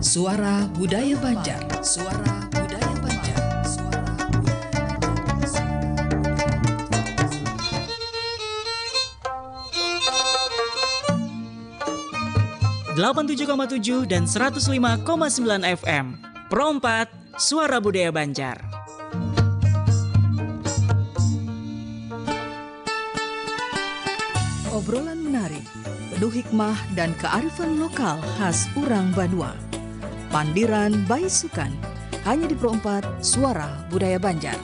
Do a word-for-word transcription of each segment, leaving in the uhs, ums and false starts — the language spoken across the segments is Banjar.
Suara Budaya Banjar. Suara Budaya Banjar. Suara Budaya Banjar. Delapan tujuh koma tujuh dan seratus lima koma sembilan F M. Pro empat, Suara Budaya Banjar. Obrolan menarik, penuh hikmah dan kearifan lokal khas urang banua. Pandiran Baisukan, hanya di Pro empat, Suara Budaya Banjar.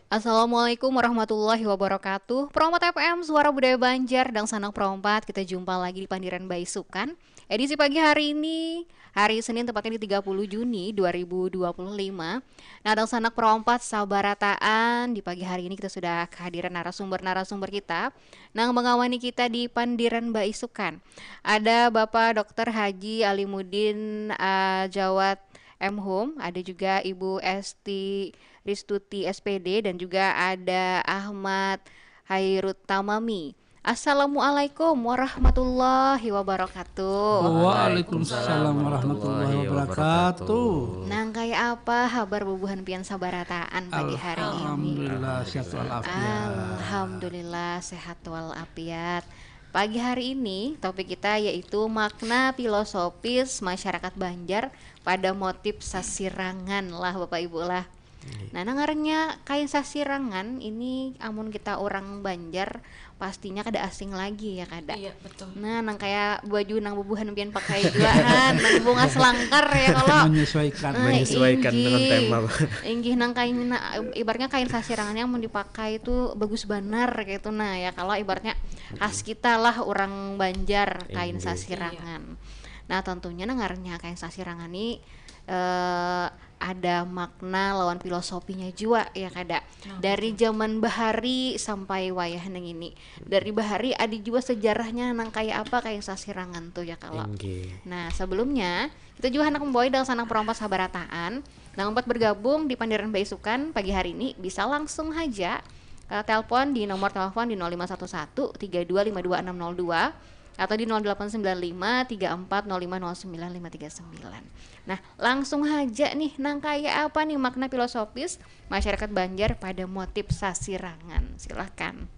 Assalamualaikum warahmatullahi wabarakatuh. Pro empat F M, Suara Budaya Banjar, dangsanak Pro empat. Kita jumpa lagi di Pandiran Baisukan. Edisi pagi hari ini, hari Senin, tepatnya di tiga puluh Juni dua ribu dua puluh lima. Nah, dangsanak Pro empat sabarataan, di pagi hari ini kita sudah kehadiran narasumber-narasumber kita nang mengawani kita di Pandiran Baisukan. Ada Bapak Doktor Haji Alimuddin, ah, Jawat M Hum, ada juga Ibu Esti Ristuti S P D, dan juga ada Ahmad Hairut Tamami. Assalamualaikum warahmatullahi wabarakatuh. Waalaikumsalam warahmatullahi wabarakatuh. Nang kaya apa habar bubuhan pian sabarataan pagi hari ini? Alhamdulillah, sehat walafiat. Alhamdulillah, sehat walafiat. Pagi hari ini, topik kita yaitu makna filosofis masyarakat Banjar pada motif sasirangan lah, Bapak Ibu lah. Nggih. Nah, nang ngarannya kain sasirangan ini, amun kita urang Banjar, pastinya kada asing lagi, ya kada? Iya, betul. Nah, nang kaya baju nang bubuhan pian pakai jua, han, nang bunga selangkar, ya kalo? Menyesuaikan. Nah, menyesuaikan dengan inggih. Tema. Inggih, nang kain, na-, ibaratnya kain sasirangan yang mun dipakai itu bagus banar, kaytu. Nah, ya kalo, ibaratnya khas kita lah urang Banjar, kain sasirangan. Inggih. Iya. Nah, tentunya nang ngarannya kain sasirangan ni, eh, ada makna lawan filosofinya jua, ya kada? Nah, betul. Dari zaman bahari sampai wayah nang ini. Dari bahari ada jua sejarahnya nang kaya apa kain sasirangan tu, ya kalo? Inggih. Nah, sebelumnya, kita jua handak membawai dangsanak Pro empat sabarataan nang umpat bergabung di Pandiran Baisukan pagi hari ini, bisa langsung haja, eh, telepon di nomor telepon di nol lima satu satu, tiga dua lima dua enam nol dua, atau di nol delapan sembilan lima, tiga empat nol lima nol sembilan lima tiga sembilan. Nah, langsung haja nih, nang kaya apa nih makna filosofis masyarakat Banjar pada motif sasirangan? Silahkan.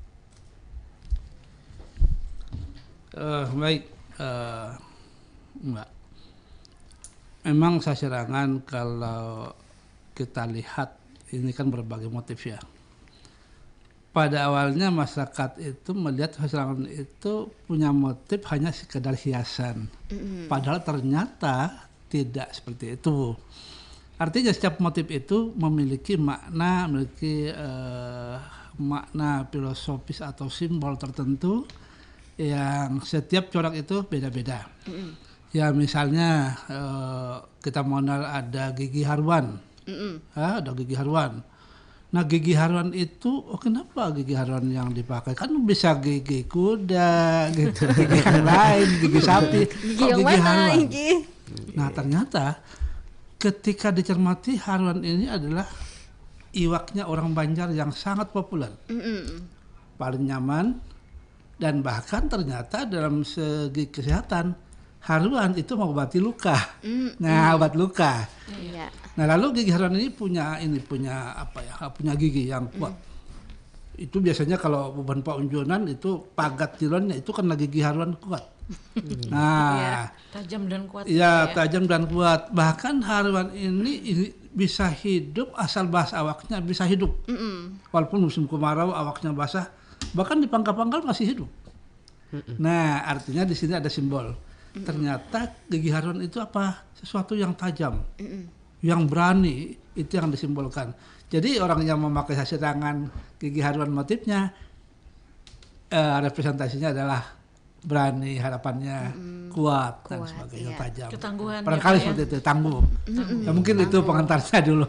Eh, baik, eh, Mbak. Memang sasirangan kalau kita lihat ini kan berbagai motif ya. Pada awalnya masyarakat itu melihat sasirangan itu punya motif hanya sekedar hiasan. Mm-mm. Padahal ternyata tidak seperti itu. Artinya setiap motif itu memiliki makna, memiliki, eh, makna filosofis atau simbol tertentu yang setiap corak itu beda-beda. Mm-mm. Ya, misalnya, eh, kita mengenal ada gigi haruan. Mm-mm. Ya, ada gigi haruan. Nah, gigi haruan itu, oh, kenapa gigi haruan yang dipakai? Kan bisa gigi kuda, gitu, gigi yang lain, gigi sapi. Gigi yang mana, gigi haruan? Nah, ternyata ketika dicermati, haruan ini adalah iwaknya orang Banjar yang sangat populer. Mm-mm. Paling nyaman, dan bahkan ternyata dalam segi kesehatan, haruan itu mengobati luka. Mm, nah, mm. Obat luka. Iya. Nah, lalu gigi haruan ini punya, ini punya apa ya, punya gigi yang kuat. Mm. Itu biasanya kalau bubuhan paunjunan itu pagat tilonnya itu kena gigi haruan kuat. Hmm. Nah, iya, tajam dan kuat. Iya, gitu ya. Tajam dan kuat. Bahkan haruan ini, ini bisa hidup asal bahas awaknya bisa hidup. Mm-mm. Walaupun musim kemarau awaknya basah, bahkan dipangkal-pangkal masih hidup. Mm-mm. Nah, artinya di sini ada simbol. Mm-mm. Ternyata gigi haruan itu apa? Sesuatu yang tajam, mm-mm, yang berani, itu yang disimbolkan. Jadi orang yang memakai sasirangan gigi haruan motifnya, eh, representasinya adalah berani, harapannya, mm-mm, kuat, dan kuat, sebagainya, iya, tajam. Ketangguhan, barangkali ya, seperti itu, tangguh. Mm-mm. Ya, mungkin itu, tangguh, pengantarnya dulu.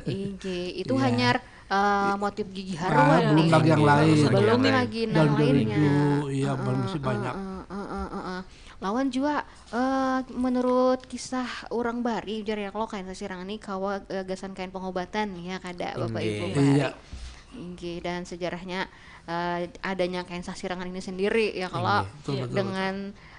Inggih, itu, iya, hanyar, eh, motif gigi haruan, ah, belum nih, lagi yang lain. Belum lagi nang lainnya. Daun jerigu, iya, heeh, masih banyak. Heeh, heeh, heeh. Lawan jua, eh, menurut kisah urang Bari, jar ya, kalau kain sasirangan ni kawa, eh, gasan kain pengobatan, ya kada, Bapak Ibu Bari? Inggih. Iya. Inggih, dan sejarahnya uh, adanya kain sasirangan ini sendiri ya kalau Inggih, betul, betul, dengan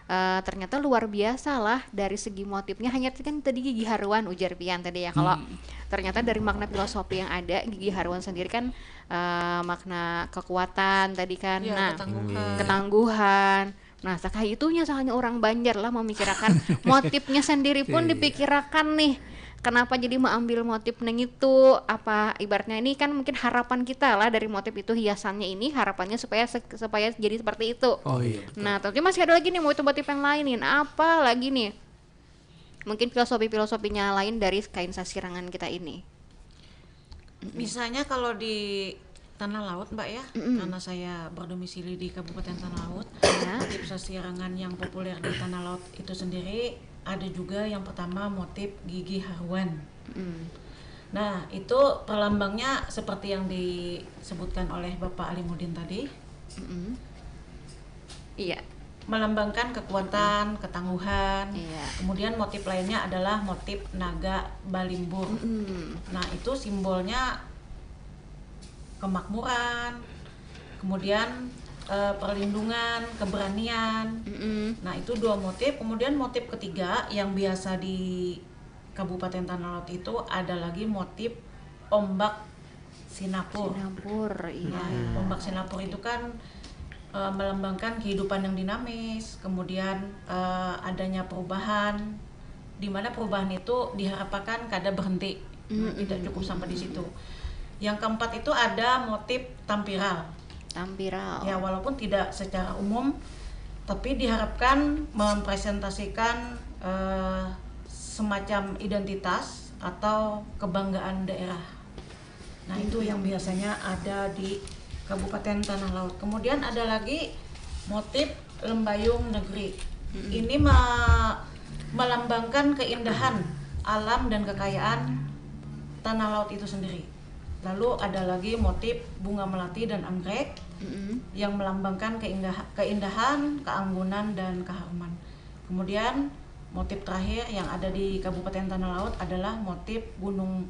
uh, ternyata luar biasa lah dari segi motifnya, hanya kan tadi gigi haruan ujar pian tadi ya kalau ternyata dari makna filosofi yang ada gigi haruan sendiri kan uh, makna kekuatan tadi kan. Ya, Nah, ketangguhan. ketangguhan. Nah, sakah itunya sakahnya orang Banjar lah memikirakan motifnya sendiri pun Iya. Dipikirakan nih. Kenapa jadi mengambil motif nang itu? Apa ibaratnya ini kan mungkin harapan kita lah dari motif itu, hiasannya ini harapannya supaya se- supaya jadi seperti itu. Oh iya. Nah, tapi masih ada lagi nih motif-motif yang lain nih. Nah, apa lagi nih? Mungkin filosofi-filosofinya lain dari kain sasirangan kita ini. Misalnya kalau di Tanah Laut, Mbak, ya, Mm-mm. Karena saya berdomisili di Kabupaten Tanah Laut, Ya. motif sasirangan yang populer di Tanah Laut itu sendiri ada juga yang pertama motif gigi haruan. Mm. Nah, itu perlambangnya seperti yang disebutkan oleh Bapak Alimudin tadi, Mm-mm. Iya. melambangkan kekuatan, ketangguhan. Iya. Kemudian motif lainnya adalah motif naga balimbur. Mm. Nah, itu simbolnya kemakmuran, kemudian eh, perlindungan, keberanian. Mm-mm. Nah, itu dua motif. Kemudian motif ketiga yang biasa di Kabupaten Tanah Laut itu ada lagi motif ombak sinapur. Sinampur, iya. Nah, ombak sinapur itu kan eh, melambangkan kehidupan yang dinamis, kemudian eh, adanya perubahan, di mana perubahan itu diharapkan kada berhenti, Mm, tidak mm, cukup mm, sampai di mm, situ. Yang keempat itu ada motif tampiral. Tampiral. Ya, walaupun tidak secara umum, tapi diharapkan mempresentasikan eh, semacam identitas atau kebanggaan daerah. Nah, itu yang biasanya ada di Kabupaten Tanah Laut. Kemudian ada lagi motif lembayung negeri. Ini me- melambangkan keindahan alam dan kekayaan Tanah Laut itu sendiri. Lalu ada lagi motif bunga melati dan anggrek Mm-mm. yang melambangkan keindah- keindahan, keanggunan, dan keharuman. Kemudian motif terakhir yang ada di Kabupaten Tanah Laut adalah motif gunung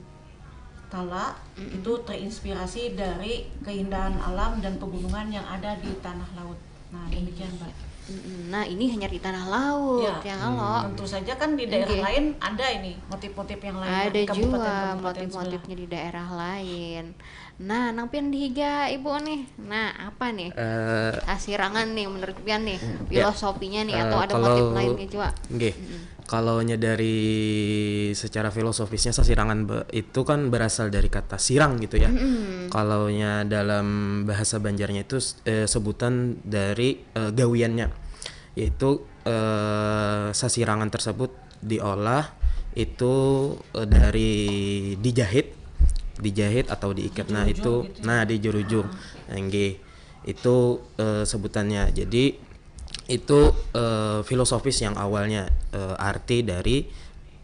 Tala. Itu terinspirasi dari keindahan alam dan pegunungan yang ada di Tanah Laut. Nah, demikian, Mbak. Mm-mm. Nah, ini hanya di Tanah Laut Ya. ya kalau. Tentu saja kan di daerah Oke. lain ada ini motif-motif yang lainnya Ada di kabupaten juga kabupaten motif-motifnya di daerah lain. Nah, nang pian dihiga ibu nih. Nah, apa nih? Eh, Sasirangan nih menurut pian nih. Ya. Filosofinya nih atau Eh, ada kalau- motif lain gitu, Wak? Nggih. Kalau nya dari secara filosofisnya sasirangan be- itu kan berasal dari kata sirang gitu ya. Kalau nya dalam bahasa Banjarnya itu eh, sebutan dari eh, gawiannya, yaitu eh, sasirangan tersebut diolah itu eh, dari dijahit, dijahit atau diikat. Nah, itu nah dijeruju. Nggih. Itu eh, sebutannya. Jadi itu eh, filosofis yang awalnya eh, arti dari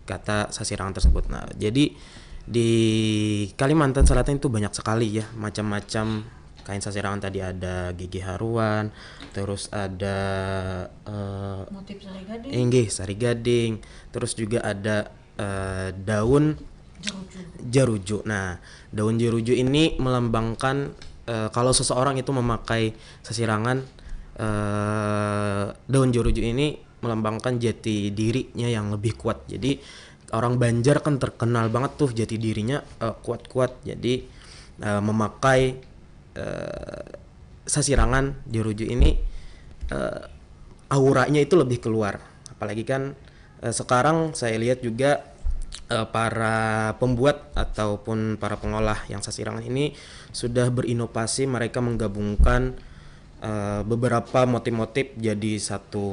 kata sasirangan tersebut. Nah, jadi di Kalimantan Selatan itu banyak sekali ya macam-macam kain sasirangan tadi, ada gigi haruan, terus ada eh, Motif sarigading. Inggih, sarigading, terus juga ada eh, daun Jeruju. jeruju. Nah, daun jeruju ini melambangkan eh, kalau seseorang itu memakai sasirangan, eh, daun jeruju ini melambangkan jati dirinya yang lebih kuat. Jadi orang Banjar kan terkenal banget tuh jati dirinya eh, kuat-kuat. Jadi eh, memakai eh, sasirangan jeruju ini eh, auranya itu lebih keluar. Apalagi kan eh, sekarang saya lihat juga eh, para pembuat ataupun para pengolah yang sasirangan ini sudah berinovasi, mereka menggabungkan eh, beberapa motif-motif jadi satu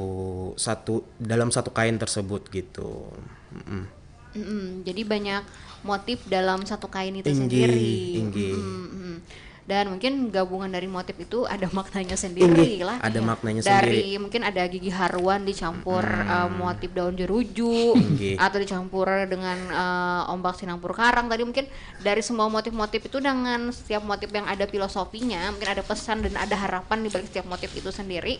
satu dalam satu kain tersebut gitu. Mm-mm. Mm-mm. Jadi banyak motif dalam satu kain itu Inggih, sendiri. inggih. Mm-mm, mm. Dan mungkin gabungan dari motif itu ada maknanya sendiri Inggih, lah. ada maknanya Dari sendiri. Mungkin ada gigi haruan dicampur eh, motif daun jeruju Inggih. atau dicampur dengan eh, ombak sinampur karang tadi, mungkin dari semua motif-motif itu dengan setiap motif yang ada filosofinya, mungkin ada pesan dan ada harapan di balik setiap motif itu sendiri.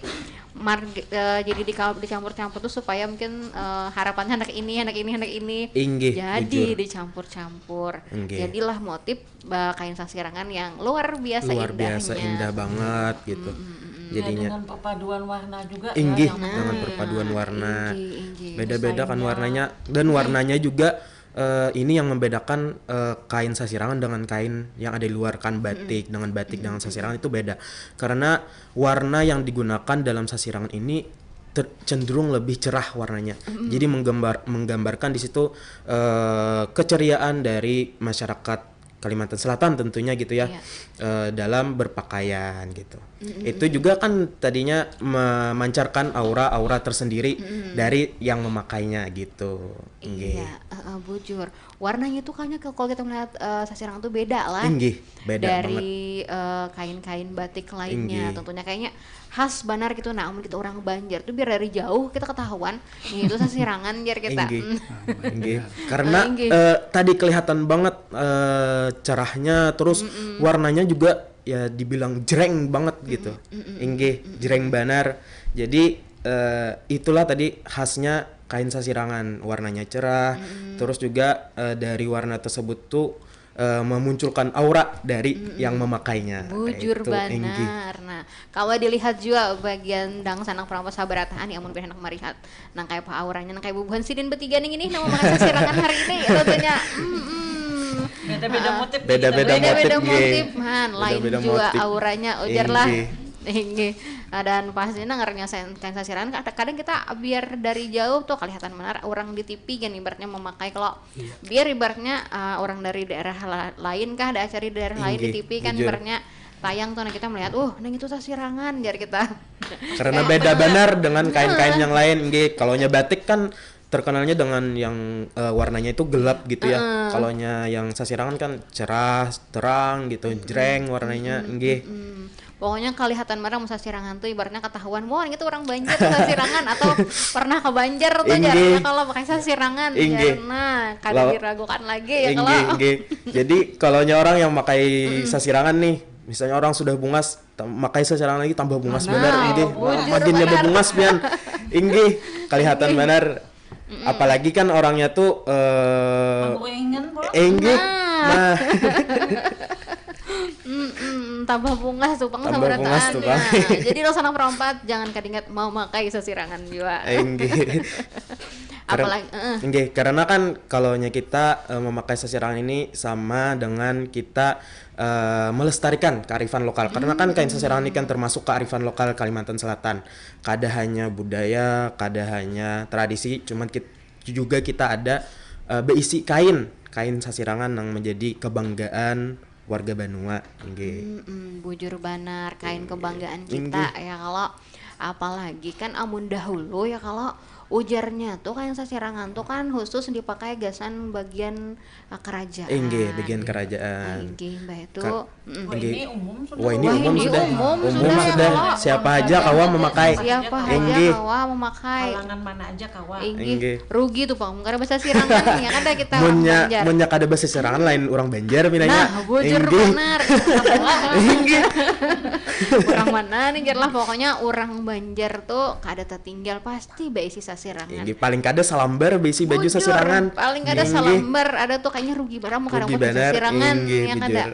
Mar- eh, jadi di- dicampur-campur tuh supaya mungkin eh, harapannya anak ini, anak ini, anak ini. Inggih, Jadi bujur. Dicampur-campur. Inggih. Jadilah motif eh, kain sasirangan yang luar biasa luar indahnya. Biasa indah banget gitu. Mm, mm, mm, mm. Ya, Jadinya dengan perpaduan warna juga ya, inggih yang dengan perpaduan warna. Inggih, inggih, Beda-beda kan desainnya. Warnanya, dan warnanya juga eh, ini yang membedakan eh, kain sasirangan dengan kain yang ada di luar, kan batik dengan batik dengan sasirangan itu beda. Karena warna yang digunakan dalam sasirangan ini ter- cenderung lebih cerah warnanya. Jadi menggambar menggambarkan di situ eh, keceriaan dari masyarakat Kalimantan Selatan tentunya gitu ya, Iya. eh, dalam berpakaian gitu. Itu juga kan tadinya memancarkan aura-aura tersendiri dari yang memakainya gitu. Inggih. Iya, eh, eh, bujur. Warnanya tuh kayaknya ke- kalau kita melihat eh, sasirangan tuh beda lah. Inggih, beda Dari eh, kain-kain batik lainnya. Inggih. Tentunya kayaknya khas banar gitu. Nah, amun kita orang Banjar tuh biar dari jauh kita ketahuan, nih itu sasirangan jar kita. Inggih. Hmm. Inggih. Karena Inggih. eh, tadi kelihatan banget eh, cerahnya, terus warnanya juga ya dibilang jreng banget gitu. Inggih, jreng banar. Jadi eh, itulah tadi khasnya kain sasirangan, warnanya cerah, terus juga eh, dari warna tersebut tuh eh, memunculkan aura dari yang memakainya. Bujur Itu, inggih. Banar. Nah, kawa dilihat juga bagian dangsanak perompat sabarataan ya, amun pian handak melihat nang kaya apa auranya, nang kaya bubuhan sidin betiga nih ini nang memakai sasirangan hari ini tentunya. Mm-mm. Beda-beda motif. Beda-beda Beda-beda motif, nggih. Motif, han, lain Beda-beda juga motif. Auranya ujar lah. Inggih. Inggih. Nah, dan pasti nang ngarannya sen- kain sasirangan, kadang kita biar dari jauh tuh kelihatan benar orang di T V kan ibaratnya memakai kalau biar ibaratnya uh, orang dari daerah la- lain kah, ada acara di daerah lain di Inggih, T V kan bujur. Ibaratnya tayang tuh, nah kita melihat, uh, nang itu sasirangan jar kita. Karena beda banar dengan kain-kain yang lain, nggih. Kalau nya batik kan terkenalnya dengan yang eh, warnanya itu gelap gitu ya. Kalau nya yang sasirangan kan cerah, terang gitu, jreng warnanya, nggih. Hmm. Pokoknya kelihatan barang mun sasirangan tuh ibaratnya ketahuan, wah ini tuh orang Banjar tuh sasirangan atau pernah ke Banjar tuh Inggih. Jarnya kalau pakai sasirangan Inggih. Jarna kada Lawa- diragukan lagi ya Inggih, kalau inggih. Jadi kalau nya orang yang pakai sasirangan nih, misalnya orang sudah bungas, tam- pakai sasirangan lagi tambah bungas Nah, benar, inggih. bujur Makin nya benar. Bebungas pian. Inggih, kelihatan benar. Apalagi kan orangnya tuh eh Kuingan, Bro. inggih. Nah. Nah, Mm-mm, tambah bungas tuh pang Tambah bungas sabarataan tuh, ya. Pang. Jadi laksana perompat jangan kadingat mau makai sasirangan jua. inggih. Karena- Apalagi, eh, Inggih, karena kan kalau nya kita eh, memakai sasirangan ini sama dengan kita eh, melestarikan kearifan lokal. Karena kan kain sasirangan ini kan termasuk kearifan lokal Kalimantan Selatan. Kada hanya budaya, kada hanya tradisi, cuman kit- juga kita ada eh, beisi kain, kain sasirangan yang menjadi kebanggaan warga banua. Inggih. Mm-mm, bujur banar kain kebanggaan kita ya kalau apalagi kan amun dahulu ya kalau ujarnya tuh kain sasirangan tuh kan khusus dipakai gasan bagian uh, kerajaan. Inggih, bagian kerajaan. Inggih, mbah itu. Ka- mm. Wah, Inggih. Ini umum sudah. Wah, ini Wah, umum ini sudah. Umum Umum sudah, sudah. kalau Siapa aja kawa memakai. Siapa aja Inggih. Kawa memakai. Kalangan mana aja kawa. Inggih. Inggih. Rugi tuh pang, kada bahasa sirangan ya kada kita Munnya Banjar. Munnya kada bahasa sirangan lain orang Banjar pinanya. Nah, bujur Inggih. Benar. Inggih. Orang mana nih jar lah, pokoknya orang Banjar tuh kada tertinggal pasti beisi sasirangan. Inggih, paling kada salambar beisi baju Bujur, sasirangan. Paling kada Inggih. Salambar, ada tuh kayaknya rugi barang kada Rugi pakai banar, sasirangan inggih, ya kada. bujur.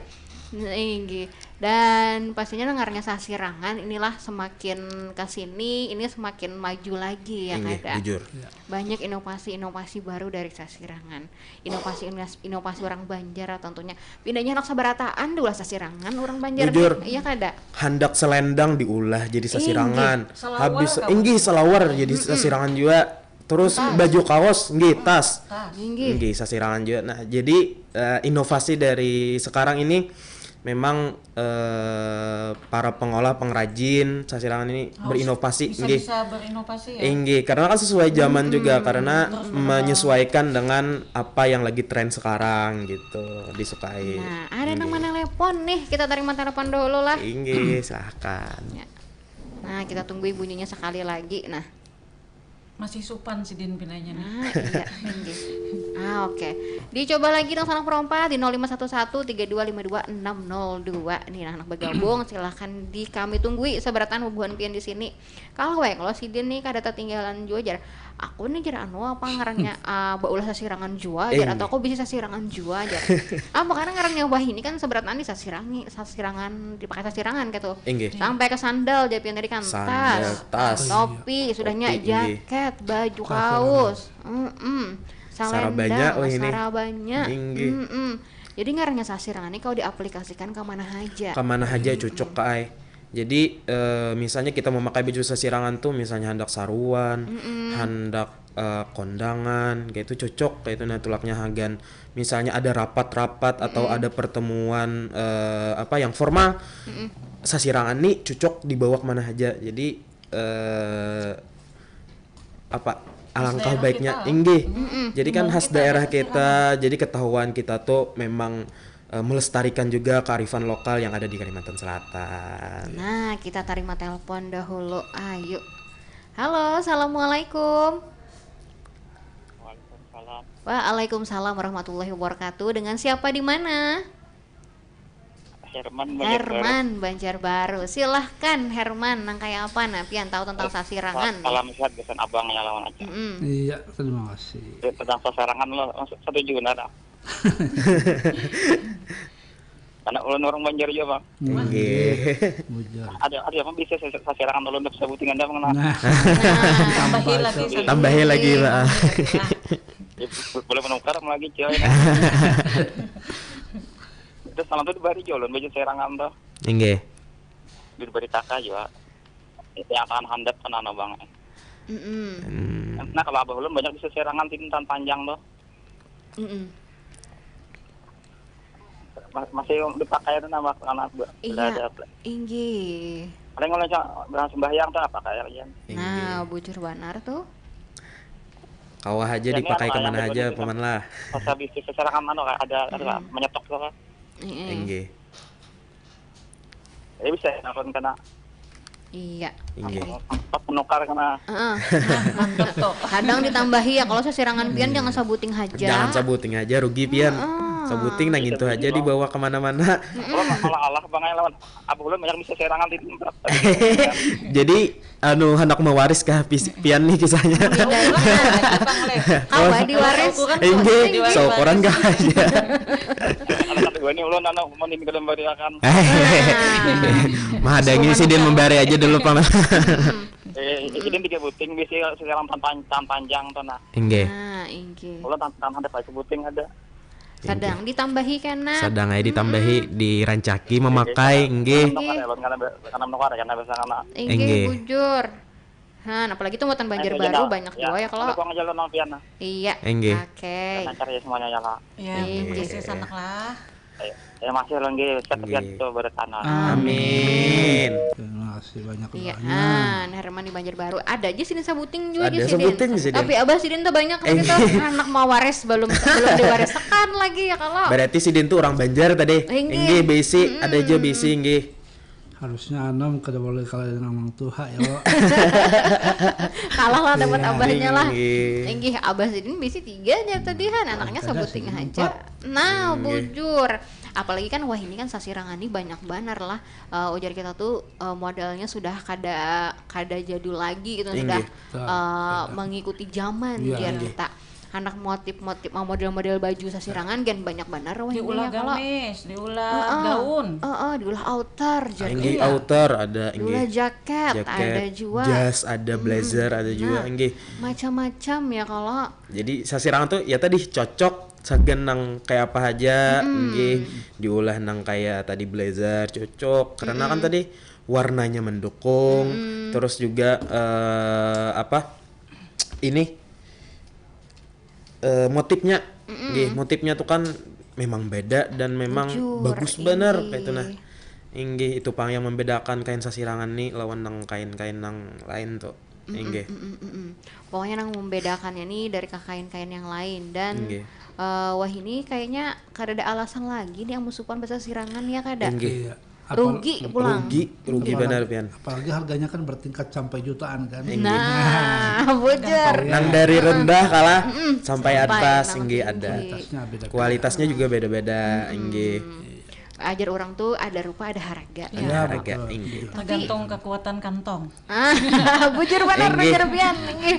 Nah, inggih. Dan pastinya dengarnya sasirangan inilah semakin kesini ini semakin maju lagi ya Inggih, kada. Bujur. Banyak inovasi-inovasi baru dari sasirangan. Inovasi inovasi orang Banjar tentunya. Pindahnya anak sabarataan diulah sasirangan orang Banjar. Bujur. Iya kada? Handak selendang diulah jadi sasirangan. Selawar Habis kawa. Inggih, selawar jadi sasirangan juga. Terus baju kaos nggih tas. Inggih. Inggih, sasirangan juga. Nah, jadi eh, inovasi dari sekarang ini memang eh, para pengolah pengrajin sasirangan ini berinovasi Bisa, nggih. Bisa berinovasi ya. Inggih, karena kan sesuai zaman juga karena menyesuaikan dengan apa yang lagi tren sekarang gitu, disukai. Nah, ada nang mana telepon nih, kita terima telepon dulu lah. Inggih, silahkan. Ya. Nah, kita tunggu bunyinya sekali lagi. Nah, Masih supan sidin pinanya nih. Ah, iya, inggih. Ah, oke. Dicoba lagi nang sanak perompat di nol lima satu satu tiga dua lima dua enam nol dua. Nih, nah, anak bergabung, silahkan di kami tunggui sabarataan bubuhan pian di sini. Kalau wae, kalau sidin nih kada tertinggalan jua jar. Aku nih jar anu apa ngarannya, ah, baulah sasirangan jua jar, atau aku bisi sasirangan jua jar. Ah, makanya ngarannya wahini kan seberataan di sasirangi, sasirangan, dipakai sasirangan gitu. Inggih. Sampai ke sandal jar pian tadi kan, Sandal, tas, tas. Topi, sudahnya Topi, inggih. Jaket, baju, Sarabanya. Kaus, mm-mm. Sarabanya Salendang, wahini. Sarabanya, Inggih. mm-mm. Jadi ngarannya sasirangan nih kalau diaplikasikan ke mana aja. Ke mana aja cocok ka ai. Jadi eh, misalnya kita memakai baju sasirangan tuh misalnya handak saruan, handak eh, kondangan, kayak itu cocok kayak itu nah tulaknya hagan. Misalnya ada rapat-rapat atau ada pertemuan eh, apa yang formal, sasirangan nih cocok dibawa kemana aja. Jadi eh, apa alangkah daerah baiknya kita. Inggih. Mm-mm. Jadi kan Memang khas kita daerah ada kita, jadi ketahuan kita tuh memang eh, melestarikan juga kearifan lokal yang ada di Kalimantan Selatan. Nah, kita terima telepon dahulu. Ayo. Halo, assalamualaikum. Waalaikumsalam. Waalaikumsalam warahmatullahi wabarakatuh. Dengan siapa di mana? Herman Herman Banjarbaru. Silahkan Herman, nang kayak apa nah pian tahu tentang sasirangan nih? Salam sehat gasan abang ya lawan aja. Mm-mm. Iya, terima kasih. Tentang sasarangan lo setuju benar ah. Karena ulun orang Banjar juga bang. Inggih. Bujur. Ada ada apa bisa sasirangan ulun dapat sebuting anda mengenal. Nah, Tambahi lagi satu. Tambahi lagi, Pak. Nah, Ya, bu- boleh menukar lagi cuy. Terus malam tuh dibari jual ulun baju serangan tuh. Inggih. Dibari kakak juga. Yang akan handap kan anu bang. Mm-mm. Hmm. Nah kalau abah ulun banyak bisa serangan tim tan panjang tuh. Mm-mm. Ma- masih dipakai tuh nama anak Iya. Inggih. Paling kalau cak berang sembahyang tuh apa kayak lagi. Nah, bujur banar tuh. Kawah aja Ini dipakai apa kemana yang aja berbeda paman lah. Pas habis itu serangan mana kayak ada ada menyetok tuh kan. Mm-mm. Inggih. Jadi bisa ya nonton kena Iya. Inggih. pas menukar kena. Heeh. Mantap tuh. Kadang ditambahi ya kalau sasirangan pian jangan sabuting aja. Jangan sabuting aja rugi pian. Heeh. Sabuting nang itu aja dibawa kemana-mana. Kalau malah Allah bang lawan apa ulun banyak bisa serangan di tempat. Jadi anu hendak mewaris kah pis- pian nih kisahnya. Ya, ukur kan, Bang, Lek. Kawa diwaris. Ukuran Inggih, diwaris. Seukuran kah aja. Anak dua ini ulun anak mau di dalam bariakan. Mahadangi sidin membari aja dulu paman. Eh, ini tiga buting bisa sekarang tan tan panjang tuh nah. Inggih. Nah, inggih. Ulun tan tan ada pakai buting ada. Sadang ditambahi kena. Sadang aja ditambahi dirancaki memakai inggih. Nukar ya ulun karena be- karena nukar ya karena biasa karena. Inggih, Inggih. Bujur. Han, apalagi tuh muatan Banjarbaru Ayo, banyak ya, jua ya kalau. Dukung aja lo nang pian nah. Iya. Inggih. Oke. Lancar ya semuanya ya lah. Ya, Inggih. Makasih sanak lah. Ayo. Ya masih ulun gih sehat Inggih. tuh bertahan. Amin. Terima kasih banyak Iya, doanya. han, Herman di Banjarbaru. Ada aja sini sabuting juga Ada aja sidin. sabuting sidin. Tapi abah sidin tuh banyak Eh. kita anak mawares belum belum diwarisakan lagi ya kalau. Berarti sidin tuh orang Banjar tadi. Inggih. Inggih bisi, ada aja bisi inggih. Harusnya anom kada boleh kalah dengan orang tua ya lo. Kalah lah dapat Iya. abahnya lah. Inggih. Inggih, abah sidin bisi tiga aja tadi han, anaknya Ada sabuting sidin aja. empat. Nah, Inggih. Bujur. Apalagi kan wah ini kan sasirangan nih banyak banar lah. Eh, ujar kita tuh eh, modalnya sudah kada kada jadul lagi gitu sudah Inggih. eh, mengikuti zaman Iya, jar inggih. Kita. Anak motif-motif mau model-model baju sasirangan gen banyak banar wah ini Diulah ya kalau. gamis, diulah Heeh. gaun. Heeh, diulah outer jar Inggih iya. Outer ada Diulah inggih. Jaket, Jaket, ada jua. Jas ada, blazer ada juga Nah, inggih. Macam-macam ya kalau. Jadi sasirangan tuh ya tadi cocok sagan nang kayak apa aja inggih, diulah nang kayak tadi blazer cocok karena kan tadi warnanya mendukung, terus juga eh, apa ini eh, motifnya, nggih, motifnya tuh kan memang beda dan memang Bujur, bagus bener inggih. Kayak itu nah. Inggih, itu pang yang membedakan kain sasirangan nih lawan nang kain-kain nang lain tuh. Inggih. Mm-mm, mm-mm. Pokoknya yang membedakannya nih dari kain-kain yang lain dan Inggih. eh, wah ini kayaknya kada ada alasan lagi nih amun supan basasirangan ya kada. Inggih. Iya. Apal- Rugi pulang. Rugi, rugi Iya. Benar pian. Apalagi harganya kan bertingkat sampai jutaan kan. Nah, bujur. Nang dari rendah kalah sampai Sampai atas nang inggih tinggi. Ada. Kualitasnya beda. Kualitasnya juga beda-beda inggih. Ajar orang tuh ada rupa ada harga. Ya, Harga betul. Inggih. Tergantung kekuatan kantong. Ah, bujur banar Inggih. bujur pian inggih.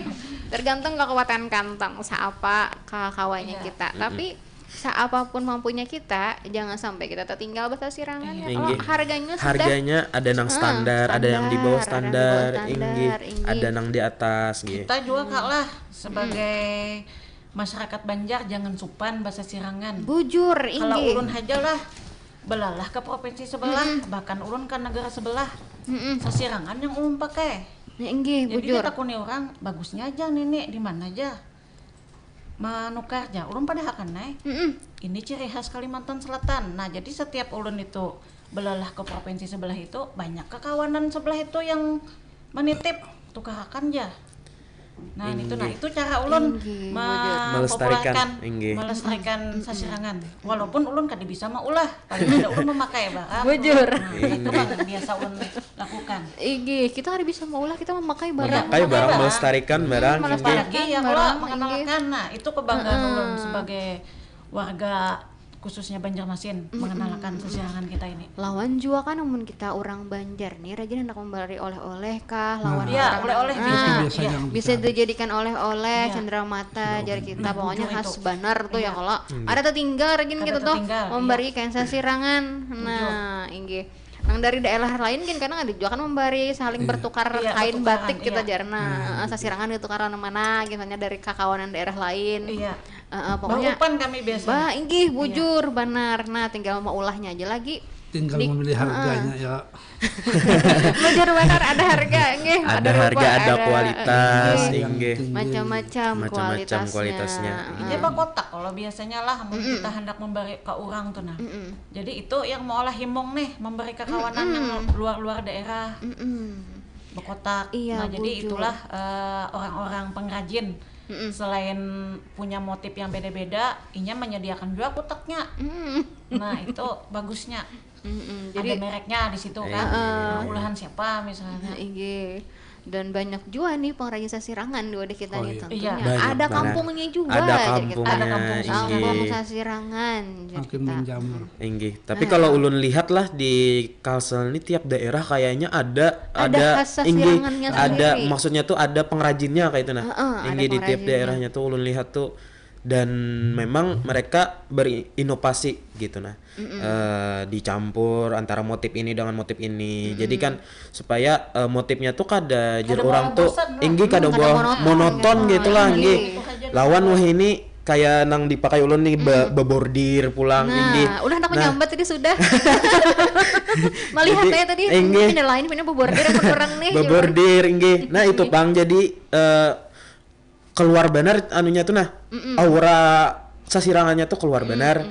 Tergantung kekuatan kantong saapa kakawanya Iya. kita. Tapi saapapun mampunya kita, jangan sampai kita tertinggal basasirangan ya. Inggih. Kalau harganya sudah Harganya ada nang Ah, standar, ada yang di bawah standar, ada yang di bawah standar, standar, inggih. inggih. Ada nang di atas, nggih. Kita juga kak lah sebagai masyarakat Banjar jangan supan basasirangan. Bujur, Kalau inggih. Ulun haja lah belalah ke provinsi sebelah, bahkan ulun ke negara sebelah. Mm-mm. Sasirangan yang ulun pakai. Ya, inggih, Jadi bujur. ditakuni orang, bagusnya aja nini di mana aja menukar aja. Ulun padahakan nai. Mm-mm. Ini ciri khas Kalimantan Selatan. Nah, jadi setiap ulun itu belalah ke provinsi sebelah itu banyak kekawanan sebelah itu yang menitip tukarakan aja. Nah, itu nah Inggih. itu cara ulun Inggih, me- bujur. Melestarikan, populerkan, inggih. melestarikan sasirangan. Walaupun ulun kada bisa maulah, paling tidak ulun memakai barang. Bujur. Nah, itu yang biasa ulun lakukan. Inggih, kita kada bisa maulah, kita memakai barang. Memakai barang, barang. Melestarikan barang, Melestarikan inggih. Apalagi ya barang, kalau mengenalkan, nah itu kebanggaan ulun sebagai warga khususnya Banjarmasin mengenalkan sasirangan kita ini. Lawan jua kan mun kita orang Banjar nih rajin hendak membari oleh-oleh kah lawan Iya, orang. oleh-oleh Ah, biasa. Biasa Iya. yang Bisa dicari. dijadikan oleh-oleh Iya. cendera mata jar kita pokoknya Bujur khas itu. banar tuh ya Iya. kalau ada tertinggal rajin Ada kita tuh tertinggal, membari iya. kain sasirangan. Nah, inggih. Nang dari daerah lain kan kadang ada juga kan membari saling bertukar Iya, kain bertukaran, batik kita iya. jarna. Heeh, sasirangan ditukar lawan mana misalnya dari kakawanan daerah lain. Iya. Heeh, pokoknya Bahupan kami biasanya. Bah, inggih bujur banar. Nah, tinggal maulahnya aja lagi. Tinggal Di- memilih harganya ya. Bujur banar ada harga, inggih. Ada harga, rupa, ada kualitas, inggih. inggih. Macam-macam Macam-macam kualitasnya. kualitasnya. Heeh. Ini apa kotak kalau biasanya lah mun kita hendak memberi ke orang tuh nah. Jadi itu yang mau olah himung nih memberi ke kawanan yang luar-luar daerah Mm-mm. bekotak. Iya, Nah, jadi bujur. Itulah eh, orang-orang pengrajin selain punya motif yang beda-beda, inya menyediakan juga kotaknya. Mm. Nah, itu bagusnya. Mm-mm. Ada Jadi mereknya di situ Iya. kan. Heeh. Nah, ulahan siapa misalnya. Nah, inggih. Dan banyak juga nih pengrajin sasirangan di wadah kita Oh, nih iya. tentunya. Iya. Banyak Ada banar. Kampungnya juga. Ada Jar kita. kampungnya, Ada kampung inggih. Kampung sasirangan. Jar Makin kita. Menjamur. Inggih. Tapi kalau ulun lihat lah di Kalsel ini tiap daerah kayaknya ada Ada ada khas inggih, sasirangannya ada sendiri. Maksudnya tuh ada pengrajinnya kayak itu nah. Heeh, ada Inggih di tiap pengrajinnya. Daerahnya tuh ulun lihat tuh dan memang mereka berinovasi gitu nah. Eh, dicampur antara motif ini dengan motif ini. Jadi kan supaya eh, motifnya tuh kada jadi Kada orang mau tuh bosan lah. inggih kada Hmm, kada mau monoton. monoton Heeh, gitu lah inggih. inggih. Lawan wah ini kayak nang dipakai ulun nih be- bebordir pulang inggih. Nah, udah hendak Nah, menyambat tadi sudah. Melihat Jadi, ya tadi inggih. ini lain punya bebordir apa orang nih. Bebordir inggih. Nah, itu pang jadi eh, keluar banar anunya tuh nah. Aura sasirangannya tuh keluar banar.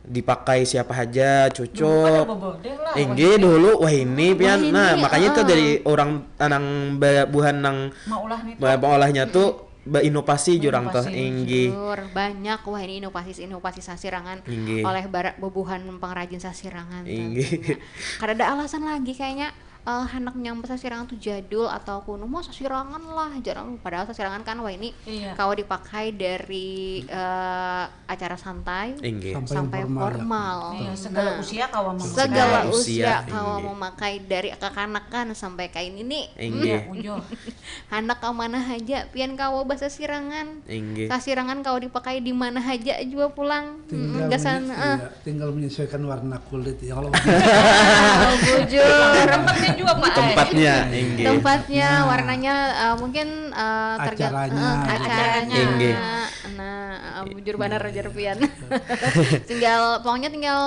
Dipakai siapa aja, Dulu cocok. bebordir lah, Inggih dulu wah ini pian. Wah, ini, Nah, makanya tuh heeh. Dari orang anang ba- buhan nang Maulah nih. ba- pengolahnya tuh berinovasi jurang tuh Berinovasi. inggih. Bujur, banyak wah ini inovasi-inovasi sasirangan Inggih. Oleh bara- bubuhan pengrajin sasirangan. Inggih. Tentunya. Kada ada alasan lagi kayaknya eh, handak nyambat sasirangan tuh jadul atau kuno mau sasirangan lah jarang padahal sasirangan kan wah ini Iya. Kawa dipakai dari eh, acara santai Inggih. sampai Sampai formal, ya. formal. Iya, segala Nah, usia kawa memakai. Segala Usia, usia kawa inggih. memakai dari kekanakan sampai kain ini. Inggih. Ujo. Handak ka mana haja pian kawa basasirangan. Inggih. Sasirangan kawa dipakai di mana haja jua pulang. Tinggal Mm, gasan menye- eh, iya, tinggal menyesuaikan warna kulit ya kalau bujur. Tempatnya juga pak. Tempatnya inggih. Tempatnya, warnanya eh, mungkin eh, terga- Acaranya. eh, acaranya. Inggih. Nah, eh, bujur banar jar pian. Tinggal pokoknya tinggal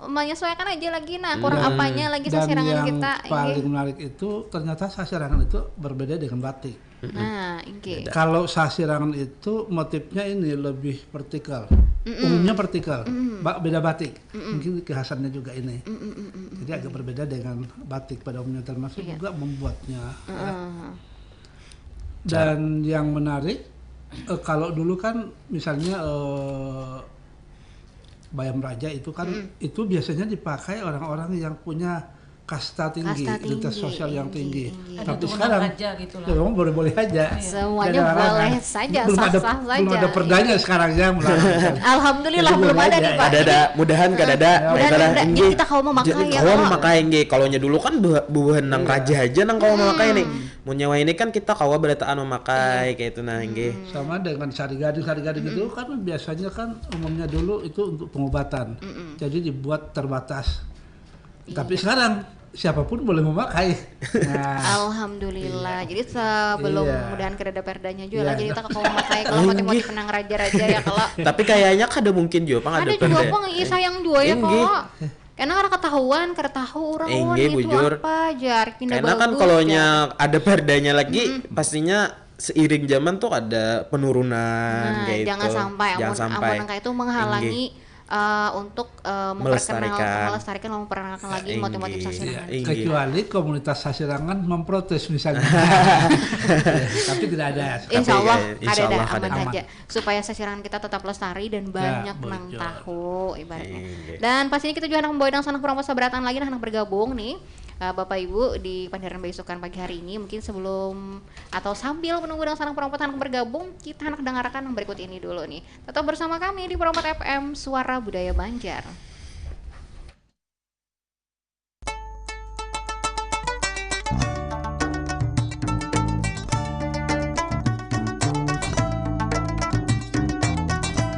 menyesuaikan aja lagi nah kurang Dan- apanya lagi dan sasirangan yang kita. paling Inggih. Menarik itu ternyata sasirangan itu berbeda dengan batik. Nah, inggih. Kalau sasirangan itu motifnya ini lebih vertikal, umumnya vertikal, ba- beda batik, mungkin kekhasannya juga ini. Jadi agak berbeda dengan batik pada umumnya, termasuk Iya. Juga membuatnya. Ya. Heeh. Dan yang menarik, eh, kalau dulu kan misalnya eh, Bayam Raja itu kan itu biasanya dipakai orang-orang yang punya kasta tinggi, Kasta identitas tinggi, sosial yang tinggi, tinggi. tinggi. Ada Tapi turunan sekarang raja gitu lah. ya memang boleh-boleh aja. Semuanya Tidak ada larangan. boleh saja, Belum ada sah-sah belum saja. ada perdanya sekarang ya mulai. Alhamdulillah Jadi belum boleh ada aja. nih, Pak. Ada ada mudahan kada ada. Mudahan Baiklah, ada. inggih. Jadi kita kawa memakai Jadi ya, kawa Pak. Memakai inggih. Kalau nya dulu kan buah- bubuhan nang raja aja nang kawa memakai nih. Mun nya wahini kan kita kawa berataan memakai kayak itu nah inggih. Sama dengan sari gading, sari gading itu kan biasanya kan umumnya dulu itu untuk pengobatan. Jadi dibuat terbatas. Tapi sekarang siapapun boleh memakai. Nah, Alhamdulillah. Jadi sebelum Iya. mudahan kada ada perdanya juga lah. Iya. Jadi kita kawa memakai kalau motif-motif nang raja-raja ya kalau. Tapi kayaknya kada mungkin juga pang ada Ada juga perda. Pang, ih, sayang juga ya Inggih. Kalau. Karena kada ketahuan, kada tahu orang Inggih, wan itu bujur. Apa jar. Pina Karena kan bagus, kalau jar. nya ada perdanya lagi, pastinya seiring zaman tuh ada penurunan Nah, kayak jangan itu. sampai Jangan amun, sampai. amun nang kayak itu menghalangi eh, untuk eh, memperkenal Melestarikan. melestarikan, memperkenalkan lagi Inggih. motif-motif sasirangan. Inggih. Kecuali komunitas sasirangan memprotes misalnya. Tapi tidak ada. Insya Allah, Tapi, insya kada ada, Allah, aman kada ada. Aja. Supaya sasirangan kita tetap lestari dan banyak bujur. Nang tahu ibaratnya. Inggih. Dan pastinya kita juga handak membawa sang purang sabarataan lagi, nah, handak bergabung nih, eh, Bapak Ibu di Pandaran Baisukan pagi hari ini. Mungkin sebelum atau sambil menunggu sang purang handak bergabung, kita handak dengarkan yang berikut ini dulu nih. Tetap bersama kami di Purang Empat F M, Suara Budaya Banjar.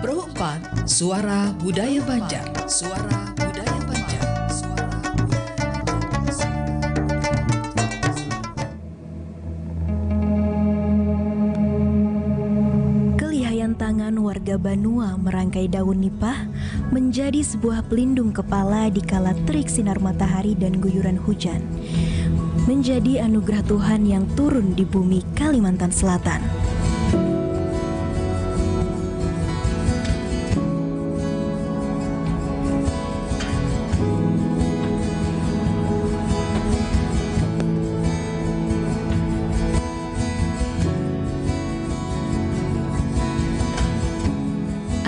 Pro empat, Suara Budaya Banjar. Suara Budaya Banjar. Suara Budaya Banjar. Kelihayan tangan warga Banua merangkai daun nipah menjadi sebuah pelindung kepala di kala terik sinar matahari dan guyuran hujan. Menjadi anugerah Tuhan yang turun di bumi Kalimantan Selatan.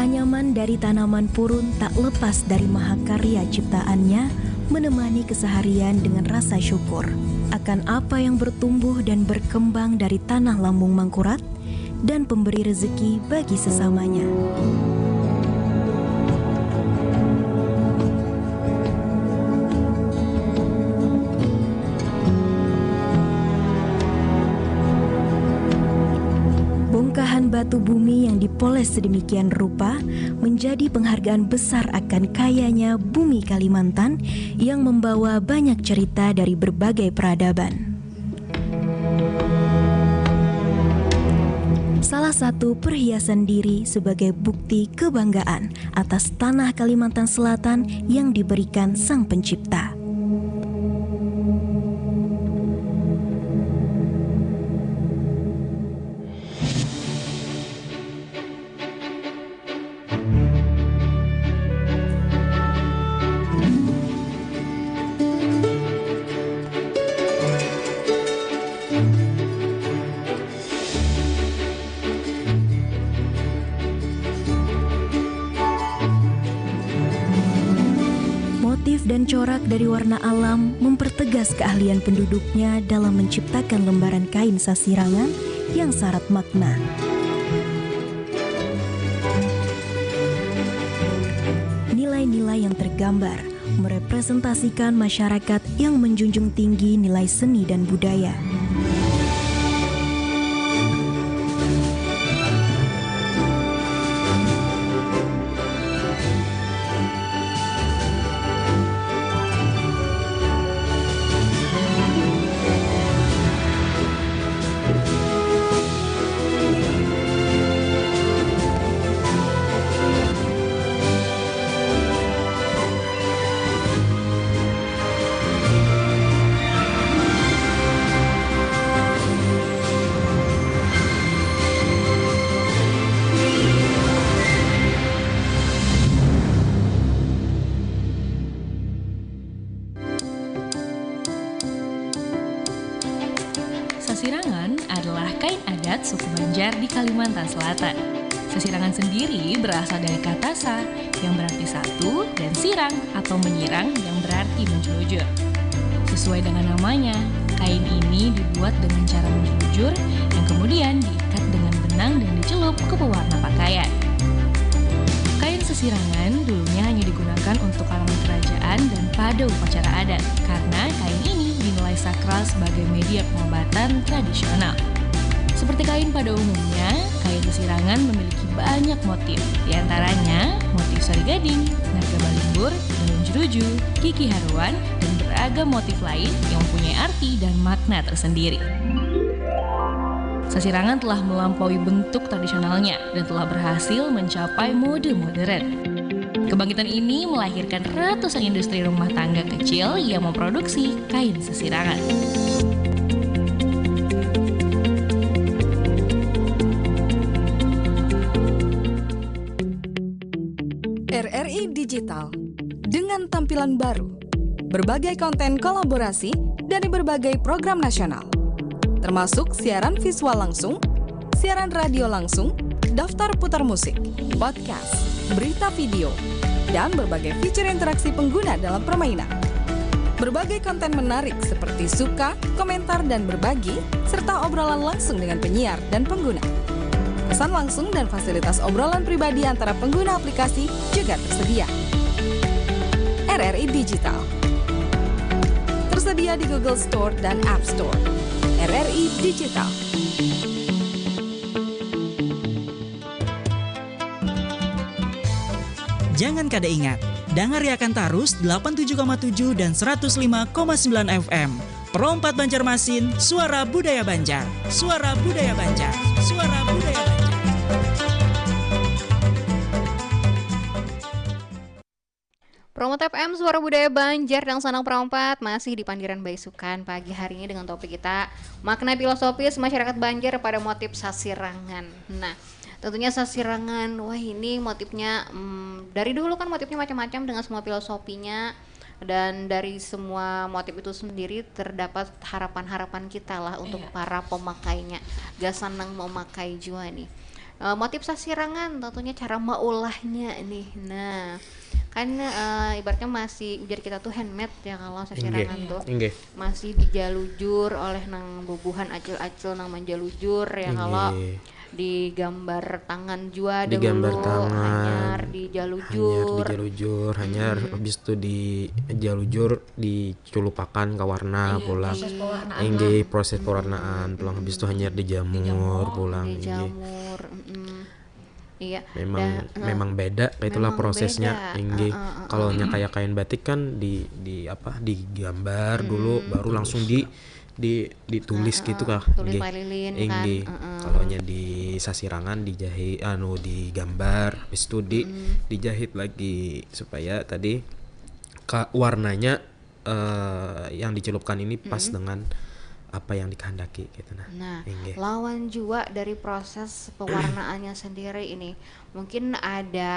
Anyaman dari tanaman purun tak lepas dari mahakarya ciptaannya, menemani keseharian dengan rasa syukur akan apa yang bertumbuh dan berkembang dari tanah lambung Mangkurat dan pemberi rezeki bagi sesamanya. Bongkahan batu bumi yang dipoles sedemikian rupa menjadi penghargaan besar akan kayanya bumi Kalimantan yang membawa banyak cerita dari berbagai peradaban. Salah satu perhiasan diri sebagai bukti kebanggaan atas tanah Kalimantan Selatan yang diberikan Sang Pencipta. Motif dan corak dari warna alam mempertegas keahlian penduduknya dalam menciptakan lembaran kain sasirangan yang syarat makna. Nilai-nilai yang tergambar merepresentasikan masyarakat yang menjunjung tinggi nilai seni dan budaya. Sasirangan adalah kain adat suku Banjar di Kalimantan Selatan. Sasirangan sendiri berasal dari kata sa, yang berarti satu, dan sirang atau menyirang yang berarti menjelujur. Sesuai dengan namanya, kain ini dibuat dengan cara menjulujur yang kemudian diikat dengan benang dan dicelup ke pewarna pakaian. Kain sesirangan dulunya hanya digunakan untuk kalangan kerajaan dan pada upacara adat, karena kain ini dinilai sakral sebagai media pengobatan tradisional. Seperti kain pada umumnya, kain sesirangan memiliki banyak motif, di antaranya motif sari gading, naga balimbur, daun jeruju, gigi haruan, dan beragam motif lain yang mempunyai arti dan makna tersendiri. Sasirangan telah melampaui bentuk tradisionalnya dan telah berhasil mencapai mode modern. Kebangkitan ini melahirkan ratusan industri rumah tangga kecil yang memproduksi kain sasirangan. R R I Digital, dengan tampilan baru, berbagai konten kolaborasi dari berbagai program nasional, termasuk siaran visual langsung, siaran radio langsung, daftar putar musik, podcast, berita video, dan berbagai fitur interaksi pengguna dalam permainan. Berbagai konten menarik seperti suka, komentar, dan berbagi, serta obrolan langsung dengan penyiar dan pengguna. Pesan langsung dan fasilitas obrolan pribadi antara pengguna aplikasi juga tersedia. R R I Digital. Tersedia di Google Store dan App Store. R R I Digital. Jangan kada ingat, dangariakan tarus delapan tujuh koma tujuh dan seratus lima koma sembilan F M. Pro empat Banjarmasin, suara budaya Banjar. Suara budaya Banjar. Suara budaya Banjar. Pro empat F M, suara budaya Banjar, dan sanang Pro empat masih di pandiran baisukan pagi hari ini dengan topik kita, makna filosofis masyarakat Banjar pada motif sasirangan. Nah, tentunya sasirangan, wah, ini motifnya, mm, dari dulu kan motifnya macam-macam dengan semua filosofinya, dan dari semua motif itu sendiri terdapat harapan-harapan kita lah untuk, iya, para pemakainya, gasan nang memakai jua nih. Eh, motif sasirangan tentunya cara maulahnya nih. Nah, kan, eh, ibaratnya masih, ujar kita tuh handmade ya kalau sasirangan tuh. Inggih. Masih dijalujur oleh nang bubuhan acil-acil nang manjalujur ya kalau. Inggih. Digambar tangan jua dahulu, digambar tangan, hanyar dijalujur. Hanyar dijalujur, hanyar, hmm, habis tu dijalujur, diculupakan ka warna. Iya, pulang. Proses pewarnaan. Inggih, proses pewarnaan pulang, habis tu hanyar dijamur. Dijamur. Pulang, inggih. Dijamur, mm-mm. Iya. Memang, da-, memang beda, kaitulah memang prosesnya, beda. Inggih. Heeh, heeh. Kalau nya kayak kain batik kan di, di apa, digambar dulu, mm-mm, baru langsung di di, ditulis. Heeh, gitu kah? Tulis. Inggih. Paililin kan. Inggih. Heeh. Kalau nya di sasirangan dijahit, anu, digambar, habis itu di, mm-mm, dijahit lagi supaya tadi ka-, warnanya, eh, yang dicelupkan ini pas, mm-mm, dengan apa yang dikehendaki gitu nah. Nah, inggih, lawan jua dari proses pewarnaannya sendiri ini, mungkin ada,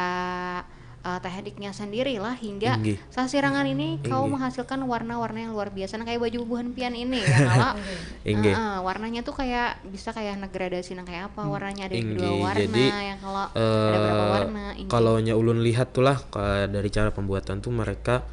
eh, tekniknya sendiri lah hingga, inggih, sasirangan ini kawa, inggih, menghasilkan warna-warna yang luar biasa. Nah, kayak baju bubuhan pian ini ya, kalau, inggih, heeh, warnanya tuh kayak bisa kayak negradasi nang kayak apa, hmm, warnanya ada, inggih, dua warna, jadi, ya, kalau ada berapa, eh, warna, inggih, kalau nya ulun lihat tuh lah, ka-, dari cara pembuatan tuh mereka,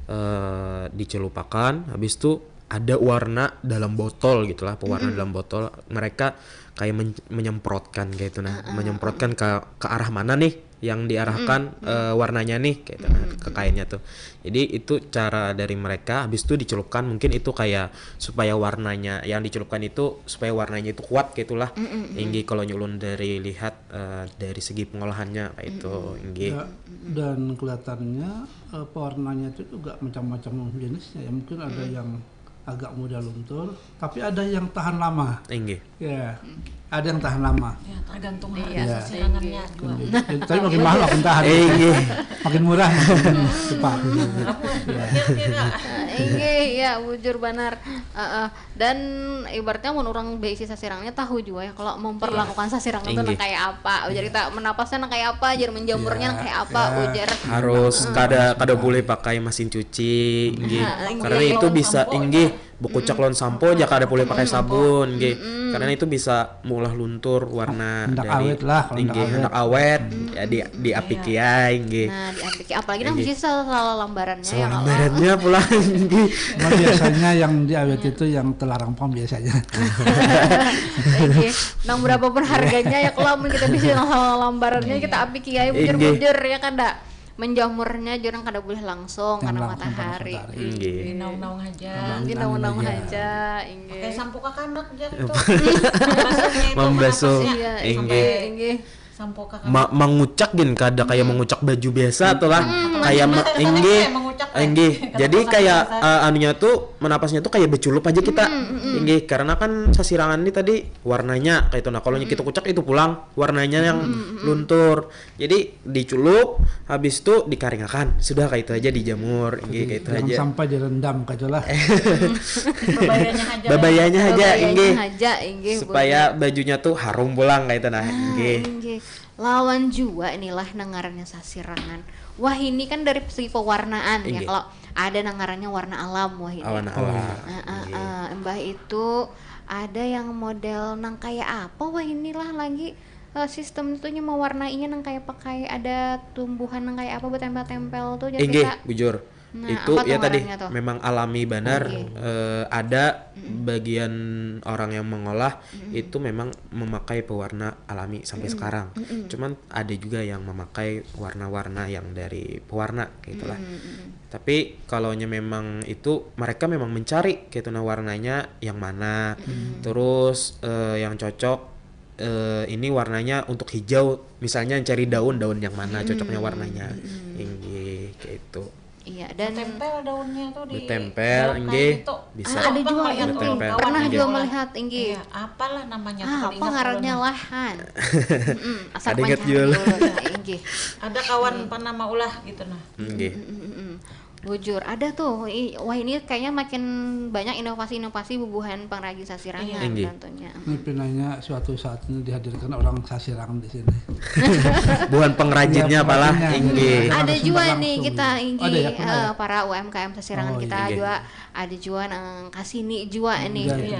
eh, dicelupakan, habis tuh ada warna dalam botol gitulah, pewarna, mm-mm, dalam botol. Mereka kayak men-, menyemprotkan kayak itu nah, heeh, menyemprotkan, heeh, ke, ke arah mana nih yang diarahkan, mm-mm, eh, warnanya nih, kayak itu nah, mm-mm, ke kainnya tuh. Jadi itu cara dari mereka, habis itu dicelupkan, mungkin itu kayak supaya warnanya yang dicelupkan itu, supaya warnanya itu kuat kayak itulah. Mm-mm, mm-mm. Inggih, kalau nya ulun dari lihat, eh, dari segi pengolahannya kayak itu, mm-mm, inggih. Ya, mm-mm, dan kelihatannya, eh, pewarnanya itu juga macam-macam jenisnya ya. Mungkin ada, mm-mm, yang agak mudah luntur, tapi ada yang tahan lama. Inggih. Ya, ada yang tahan lama. Ya, tergantung harga, iya, sasirangannya jua. Inggih. Jadi, tapi makin mahal makin tahan. Inggih. Makin murah makin cepat. Iya. Inggih, ya, bujur banar. Heeh. Dan ibaratnya mun urang baisi sasirangannya tahu jua ya kalau memperlakukan, iya, sasirangan tuh, inggih, nang kayak apa. Ujar, iya, kita menapasnya nang kayak apa, ujar menjamurnya, iya, nang kayak apa, ya, ujar. Harus, hmm, kada, kada boleh pakai mesin cuci, inggih. Nah, karena, inggih, itu bisa, inggih, bekucak lawan sampo aja, kada boleh pakai sabun, nggih. Karena itu bisa meulah luntur warna. Handak dari awet lah, kalau handak inggih, awet. Handak awet, ya di, diapiki ai, nggih. Nah, diapiki. Apalagi nang bisi salalambarannya, ya, kalau salalambarannya pulang, nggih. Nah, biasanya yang diawet itu yang telarang pang biasanya. Nggih. Nang berapapun harganya, ya, kalau mun kita bisi salalambarannya, kita apiki ai, bujur-bujur, ya, kada? Menjamurnya jurang kada boleh langsung karena matahari. Nggih. Dinaung-naung haja. Dinaung-naung haja, inggih. Pakai sampo kakanak ja tu. Membasuhnya itu. Membasuh. Iya, inggih. Sampai, inggih. Sampo kakanak. Ma-, mangucak gin kada kayak mangucak baju biasa tu lah. Kayak ma-, inggih. Kayak mangucak, inggih. Kayak jadi kayak, eh, anunya tu, menapasnya tu kayak beculup aja kita. Inggih, karena kan sasirangan ni tadi warnanya kayak itu. Nah, kalau kita kucak itu pulang warnanya yang luntur. Jadi diculup, habis tu dikaringakan, sudah kayak itu aja dijamur, inggih, kayak itu aja. Jangan sampai direndam kayak itulah. Babayanya haja. Babayanya haja, inggih. Supaya bajunya tu harum pulang kayak itu nah, inggih. Lawan jua inilah nang ngarannya sasirangan. Wah, ini kan dari segi pewarnaan ya. Kalau ada nang ngarannya warna alam, wah ini. Warna alam. Heeh, heeh. Imbah itu ada yang model nang kayak apa, wah inilah lagi. Eh, sistem tu nya mewarnainya nang kayak pakai ada tumbuhan nang kayak apa betempel-tempel tu, Jessica. Inggih, bujur. Nah, itu apa ya tuh tadi ngarannya tuh? Memang alami banar. Oke. Eh, ada bagian orang yang mengolah itu memang memakai pewarna alami sampai sekarang. Cuman ada juga yang memakai warna-warna yang dari pewarna gitulah. Tapi kalau nya memang itu mereka memang mencari gitu nah warnanya yang mana. Terus, eh, yang cocok eh, ini warnanya untuk hijau, misalnya cari daun, daun yang mana cocoknya warnanya. Inggih, kayak itu. Iya, dan tempel daunnya tuh di ditempel, inggih, bisa. Ah, ada juga itu. Pernah juga melihat, inggih. Iya, apalah namanya tuh, apa ngarannya lahan. Asa ingat juga. Inggih. Ada kawan pernah maulah gitu nah. Inggih. Bujur, ada tuh. I-, wah, ini kayaknya makin banyak inovasi-inovasi bubuhan pengrajin sasirangan tentunya. Ini pinanya suatu saat ini dihadirkan orang sasirangan di sini. Buhan pengrajinnya apalah, inggih. Ada juga nih kita, inggih, eh, para U M K M sasirangan kita juga, ada juga nang kasini juga nih di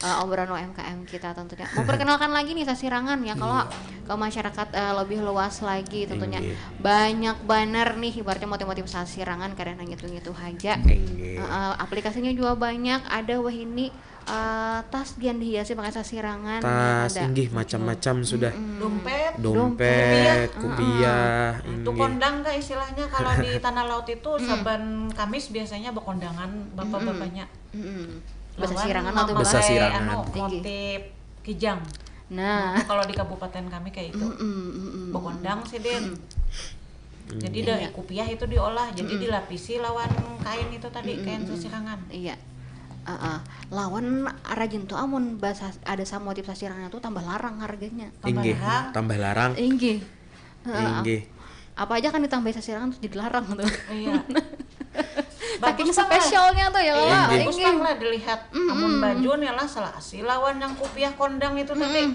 eh, obrolan U M K M kita tentunya. Memperkenalkan lagi nih sasirangan ya, kalau ke masyarakat, eh, lebih luas lagi tentunya. Banyak banar nih ibaratnya motif-motif sasirangan, kada nang ngitu-ngitu haja. Eh, eh, aplikasinya juga banyak, ada wahini, eh, tas gian dihiasi pakai sasirangan. Tas, ada. Inggih, macam-macam sudah. Dompet. Dompet, kupiah, itu inggih. Kondang kah istilahnya kalau di Tanah Laut itu saban Kamis biasanya bekondangan bapak-bapaknya. Besasirangan atau besasirangan. Anu, motif kijang. Nah, kalau di kabupaten kami kayak itu. Bekondang sih, Din. Jadi dari kupiah itu diolah, jadi dilapisi lawan kain itu tadi, kain sasirangan. Iya. Heeh. Lawan rajin tuh amun ada sa-, motif sasirangan tuh tambah larang harganya. Tambah larang. Inggih. Heeh. Inggih. Apa aja kan ditambahi sasirangan tuh jadi larang tuh. Iya. Saking spesialnya tuh ya, Kak. Inggih. Bagus pang lah dilihat. Amun baju nih lah selasi lawan yang kupiah kondang itu tadi.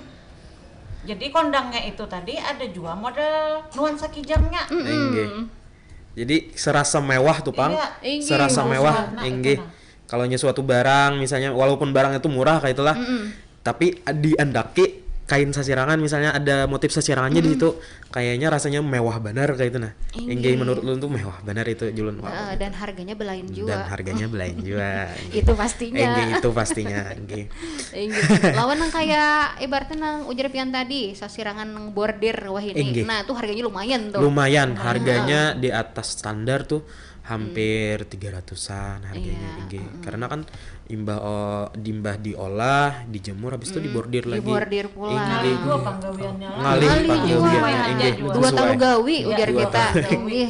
Jadi kondangnya itu tadi ada juga model nuansa kijangnya. Inggih. Jadi serasa mewah tuh, pang. Iya. Serasa mewah, inggih. Kalau nya suatu barang misalnya, walaupun barang itu murah kayak itulah, tapi diandaki kain sasirangan misalnya ada motif sasirangannya di situ, kayaknya rasanya mewah banar kayak itu nah. Inggih, menurut ulun tuh mewah banar itu, julun. Eh, dan harganya belain juga. Dan harganya belain juga. Itu pastinya. Inggih, itu pastinya. Inggih. Lawan nang kayak ibaratnya nang ujar pian tadi, sasirangan nang bordir wahini. Inggih. Nah, itu harganya lumayan tuh. Lumayan, harganya di atas standar tuh hampir tiga ratusan harganya, inggih. Karena kan imbah, eh, dimbah diolah, dijemur, habis itu dibordir lagi. Dibordir pulang. Ngalih jua panggawiannya lah. Ngalih panggawiannya, inggih. Dua tahu gawi, ujar kita. Inggih.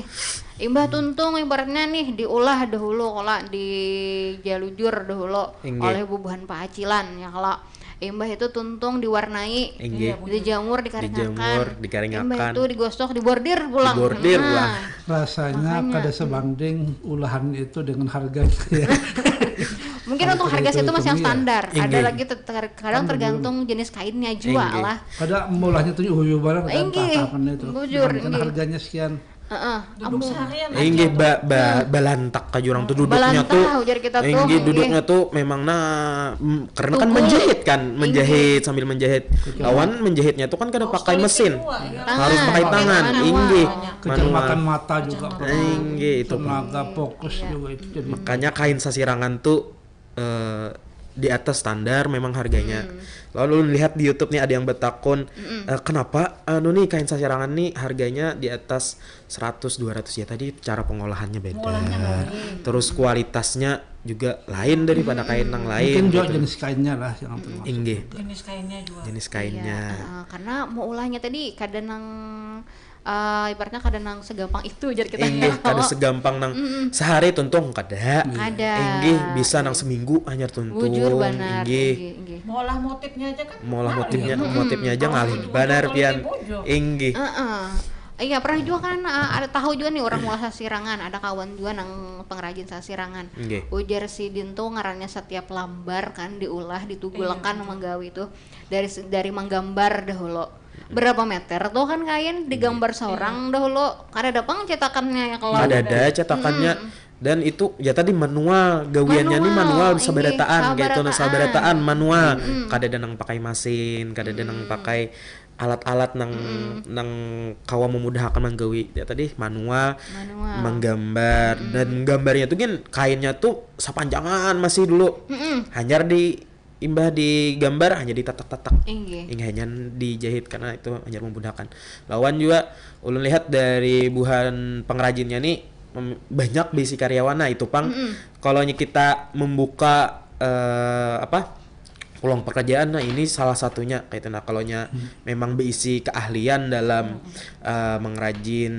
Imbah tuntung ibaratnya nih diolah dahulu, kala dijalujur dahulu oleh bubuhan paacilan, ya kalo. Imbah itu tuntung diwarnai, dijamur, dikaringakan. Dijamur, dikaringakan. Imbah itu digosok, dibordir pulang. Dibordir pulang. Rasanya kada sebanding ulahan itu dengan harganya. Mungkin untuk harga situ masih yang standar. Ada lagi ter-, ter-, kadang tergantung jenis kainnya jua lah. Kada, meulahnya tuh huyu barang kan. Inggih. Bujur, inggih. Harganya sekian. Heeh. Duduk seharian aja Inggih tuh. ba, ba, balantah ka jurang tuh duduknya Balantah, tuh. ujar kita tuh, Inggih inggih. Duduknya tuh memang nah mm, karena kan Tukul. menjahit kan, Inggih. menjahit sambil menjahit. Lawan menjahitnya tuh kan kada Harus pakai teliti mesin. Dua, ya. Tangan. Harus pakai tangan. Manual. Inggih. Kecermatan Manual. Mata juga perlu. Inggih itu. Tenaga fokus juga itu jadi. Makanya kain sasirangan tuh eh, di atas standar memang harganya. Hmm. Lalu ulun lihat di YouTube nih ada yang betakun, eh, kenapa anu nih kain sasirangan nih harganya di atas seratus dua ratus ya, tadi cara pengolahannya beda. Pengolahannya lain. Terus kualitasnya juga lain daripada kain yang lain. Mungkin juga gitu. Jenis kainnya lah yang termasuk. Inggih, Jenis kainnya juga. jenis kainnya. Iya, heeh, karena mau ulahnya tadi kada nang eh, ibaratnya kada nang segampang itu, jar kita. Inggih, kada segampang nang sehari tuntung kada. Kada. Inggih, bisa nang seminggu hanyar tuntung. Bujur banar. Inggih. Inggih, inggih. Mau olah motifnya aja kan. Mau lah Nah, motifnya, iya. motifnya aja Kalau ngalih bujur, banar kalau pian. bujur. Inggih. Heeh. Iya, pernah juga kan eh, ada tahu juga nih orang mau sasirangan, ada kawan juga nang pengrajin sasirangan. Inggih. Ujar sidin tuh ngarannya setiap lambar kan diulah, ditugulakan manggawi tuh dari se- dari manggambar dahulu. Berapa meter tuh kan kain digambar seorang dahulu. Kada ada pang cetakannya ya kalau. Kada ada cetakannya. Dan itu ya tadi manual, gawiannya nih Manual, manual, inggih, sabarataan kayak itu, nah, sabarataan. Sabarataan manual. Kada ada nang pakai mesin, kada ada nang pakai alat-alat nang nang kawa memudahkan manggawi. Ya tadi manual, Manual. Menggambar dan gambarnya tuh kan kainnya tuh sapanjangan masih dulu. Hanyar di imbah digambar hanya ditatak-tatak. Inggih. Inggih, hanya dijahit karena itu hanya memudahkan. Lawan juga ulun lihat dari buhan pengrajinnya nih mem- banyak bisi karyawan, nah itu pang kalau kita membuka eh, apa peluang pekerjaan, nah ini salah satunya kayak itu. Nah kalau nya memang berisi keahlian dalam eh, mengrajin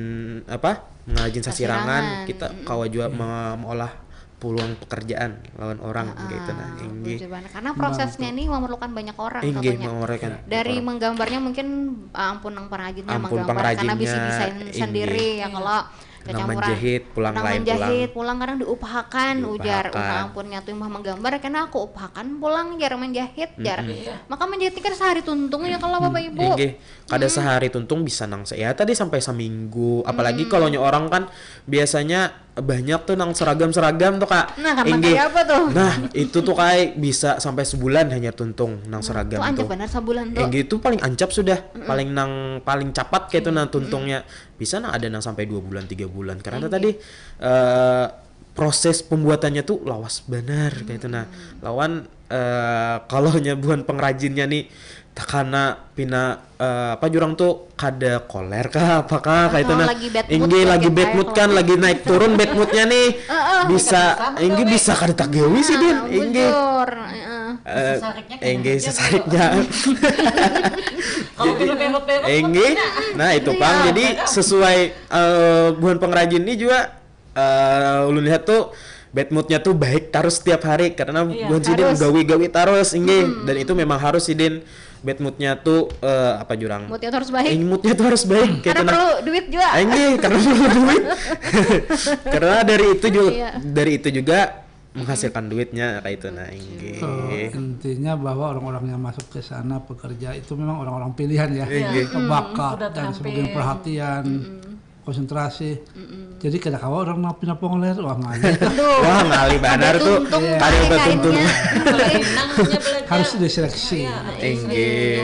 apa mengrajin sasirangan, Sasirangan. Kita kawa juga me- mengolah peluang pekerjaan lawan orang kayak itu. Nah inggih. Bujur banar. Karena prosesnya ini memerlukan banyak orang Inggih tentunya. Memerlukan Dari menggambarnya mungkin ah, ampun nang pengrajinnya Ampun menggambar karena bisi pengrajinnya, desain inggih. Sendiri ya kalau Nang menjahit pulang nang lain menjahit pulang. Pulang kadang diupahakan ujar Diupahakan. Unang ampunnya tuh mah menggambar karena aku upahakan pulang jar menjahit jar. Maka menjahit ini kan sehari tuntung ya kalau bapak ibu. Inggih. Kada sehari tuntung bisa nang se- ya tadi sampai seminggu. Apalagi kalau nya orang kan biasanya banyak tuh nang seragam-seragam tuh kak. Nah, karena Inggih. Kayak apa tuh? Nah itu tuh kayak bisa sampai sebulan hanya tuntung nang seragam Tuh ancap tuh. Benar sebulan tuh. Inggih itu paling ancap sudah, paling nang paling capat kayak itu nang tuntungnya. Bisa nang ada nang sampai dua bulan tiga bulan karena tadi eh, proses pembuatannya tuh lawas benar kayak itu. Nah lawan eh, kalau nya buhan pengrajinnya nih takana pina eh, apa jurang tuh kada koler kah apakah kayak itu. Atau Nah lagi bad mood inggih tuh, lagi kayak bad mood apa? Kan lagi naik turun bad moodnya nih. Bisa inggih bisa kada tagawi sidin. Inggih. Bujur. Heeh. Eh, Sesariknya Inggih aja sesariknya. Kalau belum berot-berot. Inggih. Nah itu pang jadi sesuai eh, buhan pengrajin ini juga eh, ulun lihat tuh bad moodnya tuh baik terus setiap hari karena Iya, buhan sidin harus. Gawi-gawi terus inggih. Dan itu memang harus sidin bad moodnya tuh eh, apa jurang. Moodnya tuh harus baik. Inggih, moodnya tuh harus baik. Karena Kayak perlu duit juga. Inggih, karena perlu duit. Karena dari itu juga Iya. Dari itu juga menghasilkan duitnya kayak itu nah inggih. Eh, intinya bahwa orang-orang yang masuk ke sana bekerja itu memang orang-orang pilihan ya. Inggih. Bakat Udah dan sebagainya, terampil. Perhatian, konsentrasi. Jadi kada kawa orang mau pindah pongoler wah ngalih. Wah ngalih banar tuh. Tuntung Kada kain batuntung. kainnya. Nang punya belajar. Harus diseleksi. Iya, Inggih.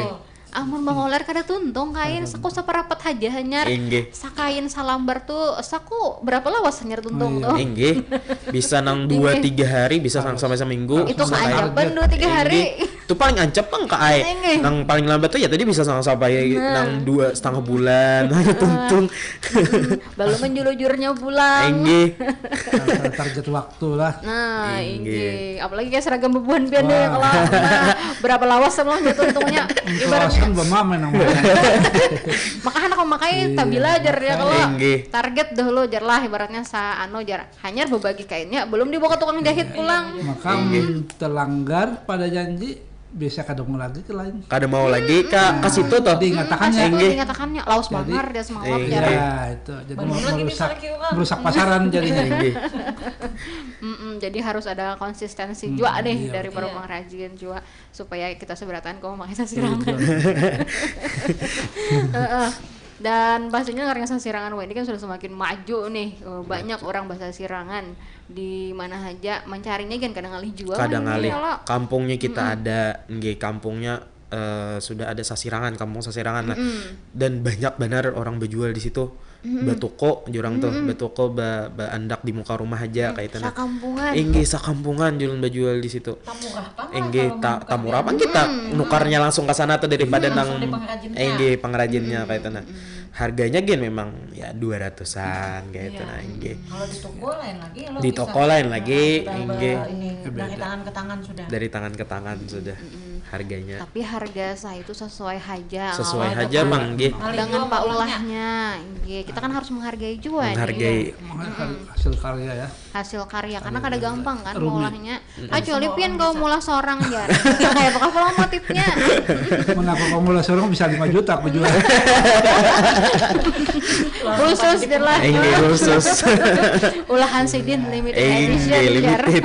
Amun mengoler kada tuntung kain, saku saparapat haja hanyar. Inggih. Sakain salambar tuh saku berapa lawas hanyar tuntung Oh, iya. tuh. Inggih. Bisa nang dua tiga hari, bisa nang sampai seminggu. Itu Sampai- keajaban dua tiga hari. Inggih. Itu paling ancap bang kak ai. Inggih. Nang paling lambat tuh ya tadi bisa nang sampai nang dua setengah bulan. Tuntung. Belum menjulujurnya pulang. Inggih. Ada target waktu lah. Nah, Inggih. inggih. Apalagi kayak seragam bebuhan pian deh kalau nah, berapa lawas sama hanya tuntungnya. Ibaratnya Kawasan bama menang mana. maka anak memakai tabila aja ya kalau Inggih. Target dahulu jar lah ibaratnya sa anu jar hanyar berbagi kainnya belum dibawa ke tukang jahit pulang. Maka mun terlanggar pada janji bisa kada mau lagi ke lain. Kada mau lagi ke ke situ tuh. Diingatakannya. Pas itu Inggih. Diingatakannya lawas bangar dia semangat Inggih. jar. Ya itu jadi Bener mau- lagi merusak misalnya kiwak. Merusak pasaran jadinya. Inggih. Mm-mm, jadi harus ada konsistensi juga nih iya, dari betul. Para pengrajin juga supaya kita seberatan kok memakai sasirangan. Heeh. Dan pastinya karena sasirangan wayah ini kan sudah semakin maju nih. Eh, banyak orang basasirangan di mana haja, mancarinya gin kada ngalih jua Kada wayah ini, ngalih. ya lo. Kampungnya kita ada, nggih, kampungnya eh, sudah ada sasirangan, kampung sasirangan lah. Dan banyak banar orang bejual di situ. Batuko jurang tuh, batuko ba, baandak di muka rumah aja kayak itu nah. Sakampungan. Inggih, sakampungan julun bajual di situ. Tamurah pang lah Inggih, kalau ta, mau tamurah pang kita nukarnya langsung ke sana tuh daripada nang Langsung di pengrajinnya. Inggih, pengrajinnya kayak itu nah. Harganya gin memang ya dua ratusan kayak itu nah, inggih. Kalau di toko lain lagi, lo Di bisa. Toko lain lagi, Sudah inggih. Ini dari tangan ke tangan sudah. Dari tangan ke tangan sudah harganya. Tapi harga saya itu sesuai haja. Sesuai lawan haja, dengan- Mang, nggih. Dengan pak ulahnya, nggih. Kita kan harus menghargai juga nih. Menghargai Menghargai hasil karya ya. Hasil karya karena kada gampang kan Rumit. Maulahnya. Kecuali pian kau maulah seorang jar. Kayak apa kalau motifnya? Menapa kamu lah seorang bisa lima juta aku jual. Khusus jelas. Inggih, khusus. Ulahan sidin limited Inggih, edition jar. Limited.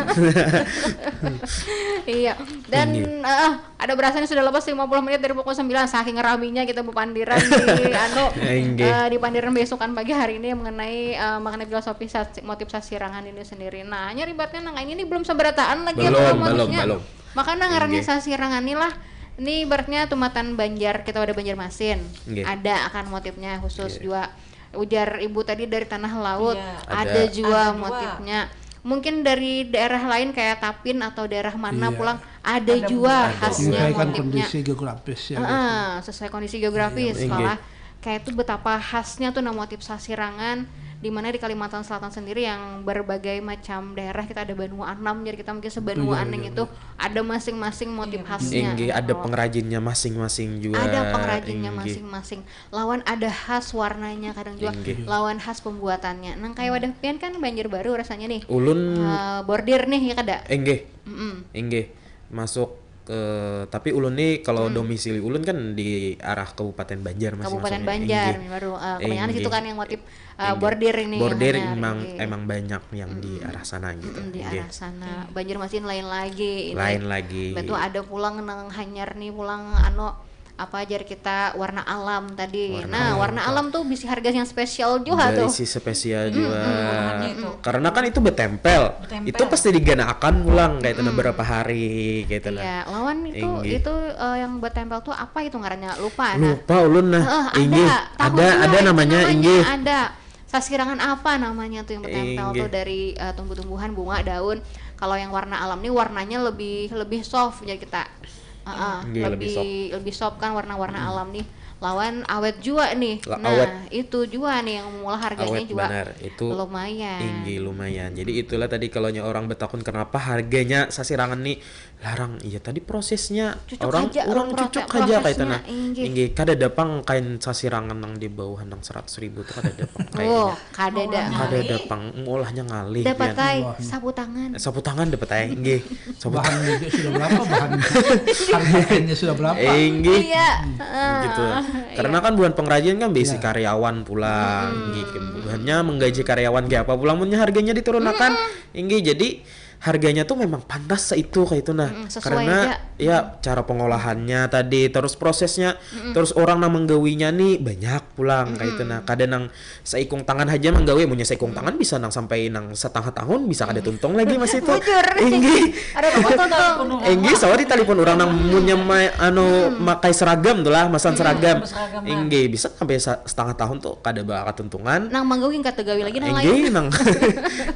Iya. Dan eh, ada berasa ini sudah lepas lima puluh menit dari pukul sembilan, saking raminya kita berpandiran di anu Inggih. eh, di pandiran besokan pagi hari ini mengenai eh, mengenai filosofi sas- motif sasirangan ini sendiri. Nah, hanya ribatnya nang ini, ini belum seberataan lagi Belum, apa belum, motifnya. Belum. Makanya ngarannya Inggih. Sasirangan ni lah. Ini ibaratnya tumatan Banjar kita ada Banjarmasin. Inggih. Ada akan motifnya khusus juga. Ujar ibu tadi dari tanah laut. Iya. Ada, Ada. juga Ada dua. Motifnya. Mungkin dari daerah lain kayak Tapin atau daerah mana Iya. pulang ada juga Ada khasnya Menyesuaikan motifnya. Kondisi geografis ya. Heeh, sesuai kondisi geografis Iya, malah inggih. Kayak itu betapa khasnya tuh nah motif sasirangan di mana di Kalimantan Selatan sendiri yang berbagai macam daerah kita ada banua enam, jadi kita mungkin sebanuaan Iya, yang iya, itu ada masing-masing motif khasnya. Inggih, ada Oh. pengrajinnya masing-masing juga. Ada pengrajinnya Inggih. Masing-masing. Lawan ada khas warnanya kadang juga. Inggih. Lawan khas pembuatannya. Nang kayak wadah pian kan Banjarbaru rasanya nih. Ulun Eh, bordir nih ya kada? Inggih. Mm-mm. Inggih. Masuk ke tapi ulun nih kalau domisili ulun kan di arah Kabupaten Banjar masing-masing. Kabupaten Banjar Inggih. baru eh, kebanyakan di situ Inggih. Kan yang motif eh, Inggih. Bordir ini. Bordir Banjar, emang inggih. Emang banyak yang di arah sana gitu. Mm, di Inggih. Arah sana. Banjarmasin lain lagi ini. Lain lagi. Betul ada pulang nang hanyar nih pulang anu apa ajar kita warna alam tadi. Warna Nah, alam. Warna alam tuh bisi harga yang spesial juga tuh. Bisi spesial juga. Warnanya itu. Karena kan itu betempel. Betempel. Itu pasti diganakan pulang kayak itu nah berapa hari kayak itu nah. Iya, lawan itu Inggih. Itu eh, yang betempel tuh apa itu ngarannya? Lupa nah. Lupa ulun nah. Heeh, Inggih. Tahun Ada mana ada itu namanya inggih. Ada. Sasirangan apa namanya tuh yang betempel Inggih. Tuh dari eh, tumbuh-tumbuhan, bunga, daun. Kalau yang warna alam nih warnanya lebih lebih soft jadi kita Heeh, Inggih, lebih lebih lebih soft kan warna-warna alam nih. Lawan awet juga nih. La- Nah, awet. Itu juga nih yang mula harganya Awet juga banar. Itu lumayan. Inggih lumayan. Jadi itulah tadi kalau orang betakun kenapa harganya sasirangan nih larang. Iya tadi prosesnya Cucuk orang aja, orang prose- cucuk aja kayak prosesnya, nah. Inggih. Inggih kada ada pang kain sasirangan nang di bawah nang seratus ribu tuh kada ada pang Oh, kayaknya. Kada ada. Kada ada pang ulahnya ngalih. Dapat Pian. ai sapu tangan. Sapu tangan dapat ai. Inggih. Sapu Bahan juga sudah berapa bahan? Harga kainnya sudah berapa? Inggih. Iya. Heeh. Gitu. Karena kan buhan pengrajin kan bisi Ya. Karyawan pulang gitu. Buhannya menggaji karyawan kayak apa pulang punya harganya diturunakan. Inggih jadi harganya tuh memang pantas seitu kayak itu nah. Mm-mm, sesuai Karena aja. Ya cara pengolahannya tadi terus prosesnya terus orang nang menggawinya nih banyak pulang kayak itu nah. Kada nang seikung tangan aja menggawi, munnya seikung tangan bisa nang sampai nang setengah tahun bisa kada tuntung lagi masih itu. Bujur. Inggih. Ada apa tuh? Inggih, soalnya ditelepon orang nang munnya mai, anu makai seragam tuh lah, masan seragam. Berseragamnya. Inggih, bisa sampai sa- setengah tahun tuh kada bakal tuntungan. Nang manggawi kada tegawi lagi nang lain. Inggih, nang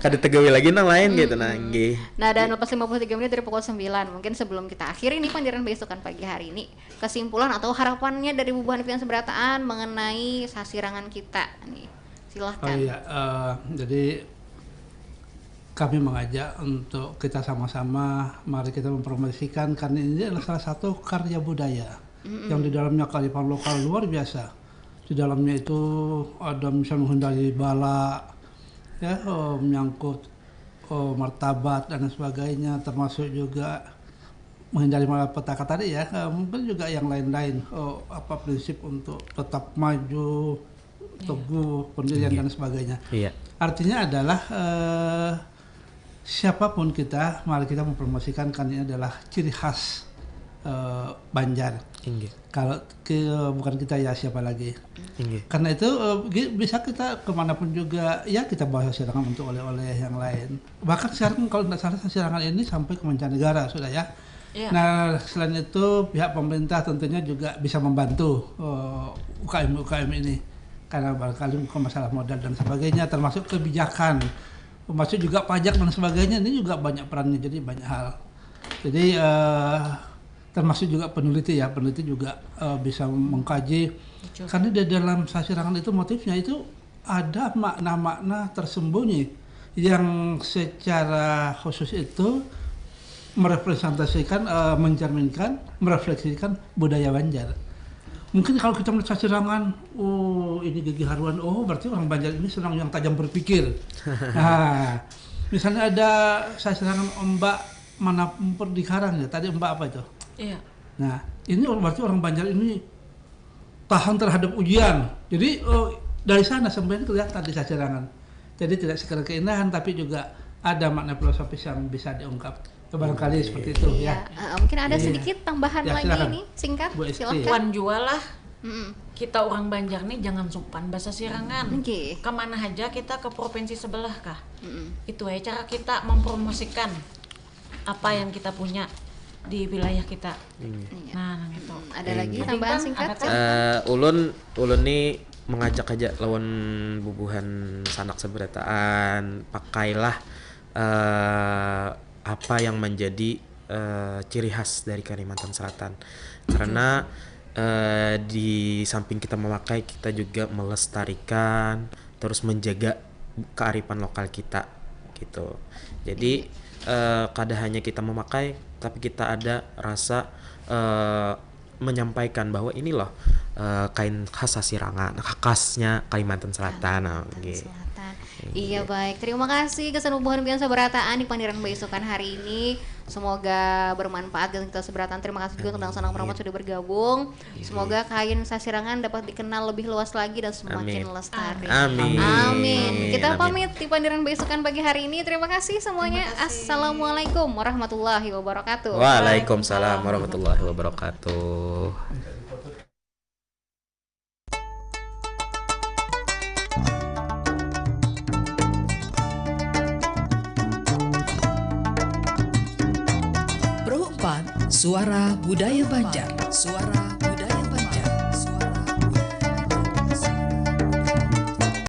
kada tegawi lagi nang lain gitu nah, inggih. Nah, dan lepas lima puluh tiga menit dari pukul sembilan. Mungkin sebelum kita akhiri nih pandiran beisukan pagi hari ini, kesimpulan atau harapannya dari bubuhan pian seberataan mengenai sasirangan kita nih. Oh Silahkan. Iya, eh, jadi kami mengajak untuk kita sama-sama mari kita mempromosikan karena ini adalah salah satu karya budaya yang di dalamnya kearifan lokal luar biasa. Di dalamnya itu ada misalnya menghindari bala, ya eh, menyangkut eh, martabat dan sebagainya, termasuk juga menghindari malapetaka tadi ya, eh, mungkin juga yang lain-lain eh, apa prinsip untuk tetap maju, teguh, pendirian dan sebagainya. Iya. Artinya adalah eh, siapapun kita, mari kita mempromosikan kan ini adalah ciri khas eh, Banjar. Inggih. Kalau ke bukan kita ya siapa lagi. Inggih. Karena itu eh, gi- bisa kita kemanapun juga ya kita bawa sasirangan untuk oleh-oleh yang lain. Bahkan sekarang kalau tidak salah sasirangan ini sampai ke mancanegara sudah ya. Iya. Nah selain itu pihak pemerintah tentunya juga bisa membantu eh, U K M U K M ini karena barangkali bukan masalah modal dan sebagainya termasuk kebijakan termasuk juga pajak dan sebagainya ini juga banyak perannya jadi banyak hal jadi eh, termasuk juga peneliti ya peneliti juga eh, bisa mengkaji karena di dalam sasirangan itu motifnya itu ada makna-makna tersembunyi yang secara khusus itu merepresentasikan, eh, mencerminkan, merefleksikan budaya Banjar. Mungkin kalau kita melihat sasirangan, oh ini gigi haruan, oh berarti orang Banjar ini senang yang tajam berpikir. Nah, misalnya ada sasirangan ombak mana di karang ya, tadi ombak apa itu? Iya. Nah, ini berarti orang Banjar ini tahan terhadap ujian. Jadi oh, dari sana sampai kelihatan di sasirangan. Jadi tidak sekedar keindahan, tapi juga ada makna filosofis yang bisa diungkap. Barangkali seperti itu ya. Ya, eh, mungkin ada Iya. sedikit tambahan Ya, lagi silakan. Nih, singkat, Bu Esti. silahkan. Puan jua lah. Mm-mm. Kita orang Banjar nih jangan supan bahasa sirangan. Oke. Kemana aja kita ke provinsi sebelah kah? Mm-mm. Itu ya cara kita mempromosikan apa yang kita punya di wilayah kita. Iya. Nah, nang itu. Hmm, ada lagi Bintang, tambahan singkat? ada kah? Eh, ulun ulun nih mengajak aja lawan bubuhan sanak seberataan pakailah eh, apa yang menjadi eh, ciri khas dari Kalimantan Selatan karena eh, di samping kita memakai kita juga melestarikan terus menjaga kearifan lokal kita gitu jadi eh, kada hanya kita memakai tapi kita ada rasa eh, menyampaikan bahwa ini loh eh, kain khas Sasirangan, khasnya Kalimantan Selatan. Nah, gitu. Selatan. Iya baik, terima kasih gasan bubuhan pian sabarataan di pandiran baisukan hari ini. Semoga bermanfaat gasan kita sabarataan. Terima kasih juga untuk Dangsanang Rahmat sudah bergabung. Semoga kain Sasirangan dapat dikenal lebih luas lagi dan semakin Amin. Lestari. Amin. Amin. Kita Amin. Pamit di pandiran baisukan pagi hari ini. Terima kasih semuanya. Assalamualaikum warahmatullahi wabarakatuh. Waalaikumsalam warahmatullahi wabarakatuh. Pro empat, Suara Budaya Banjar. Suara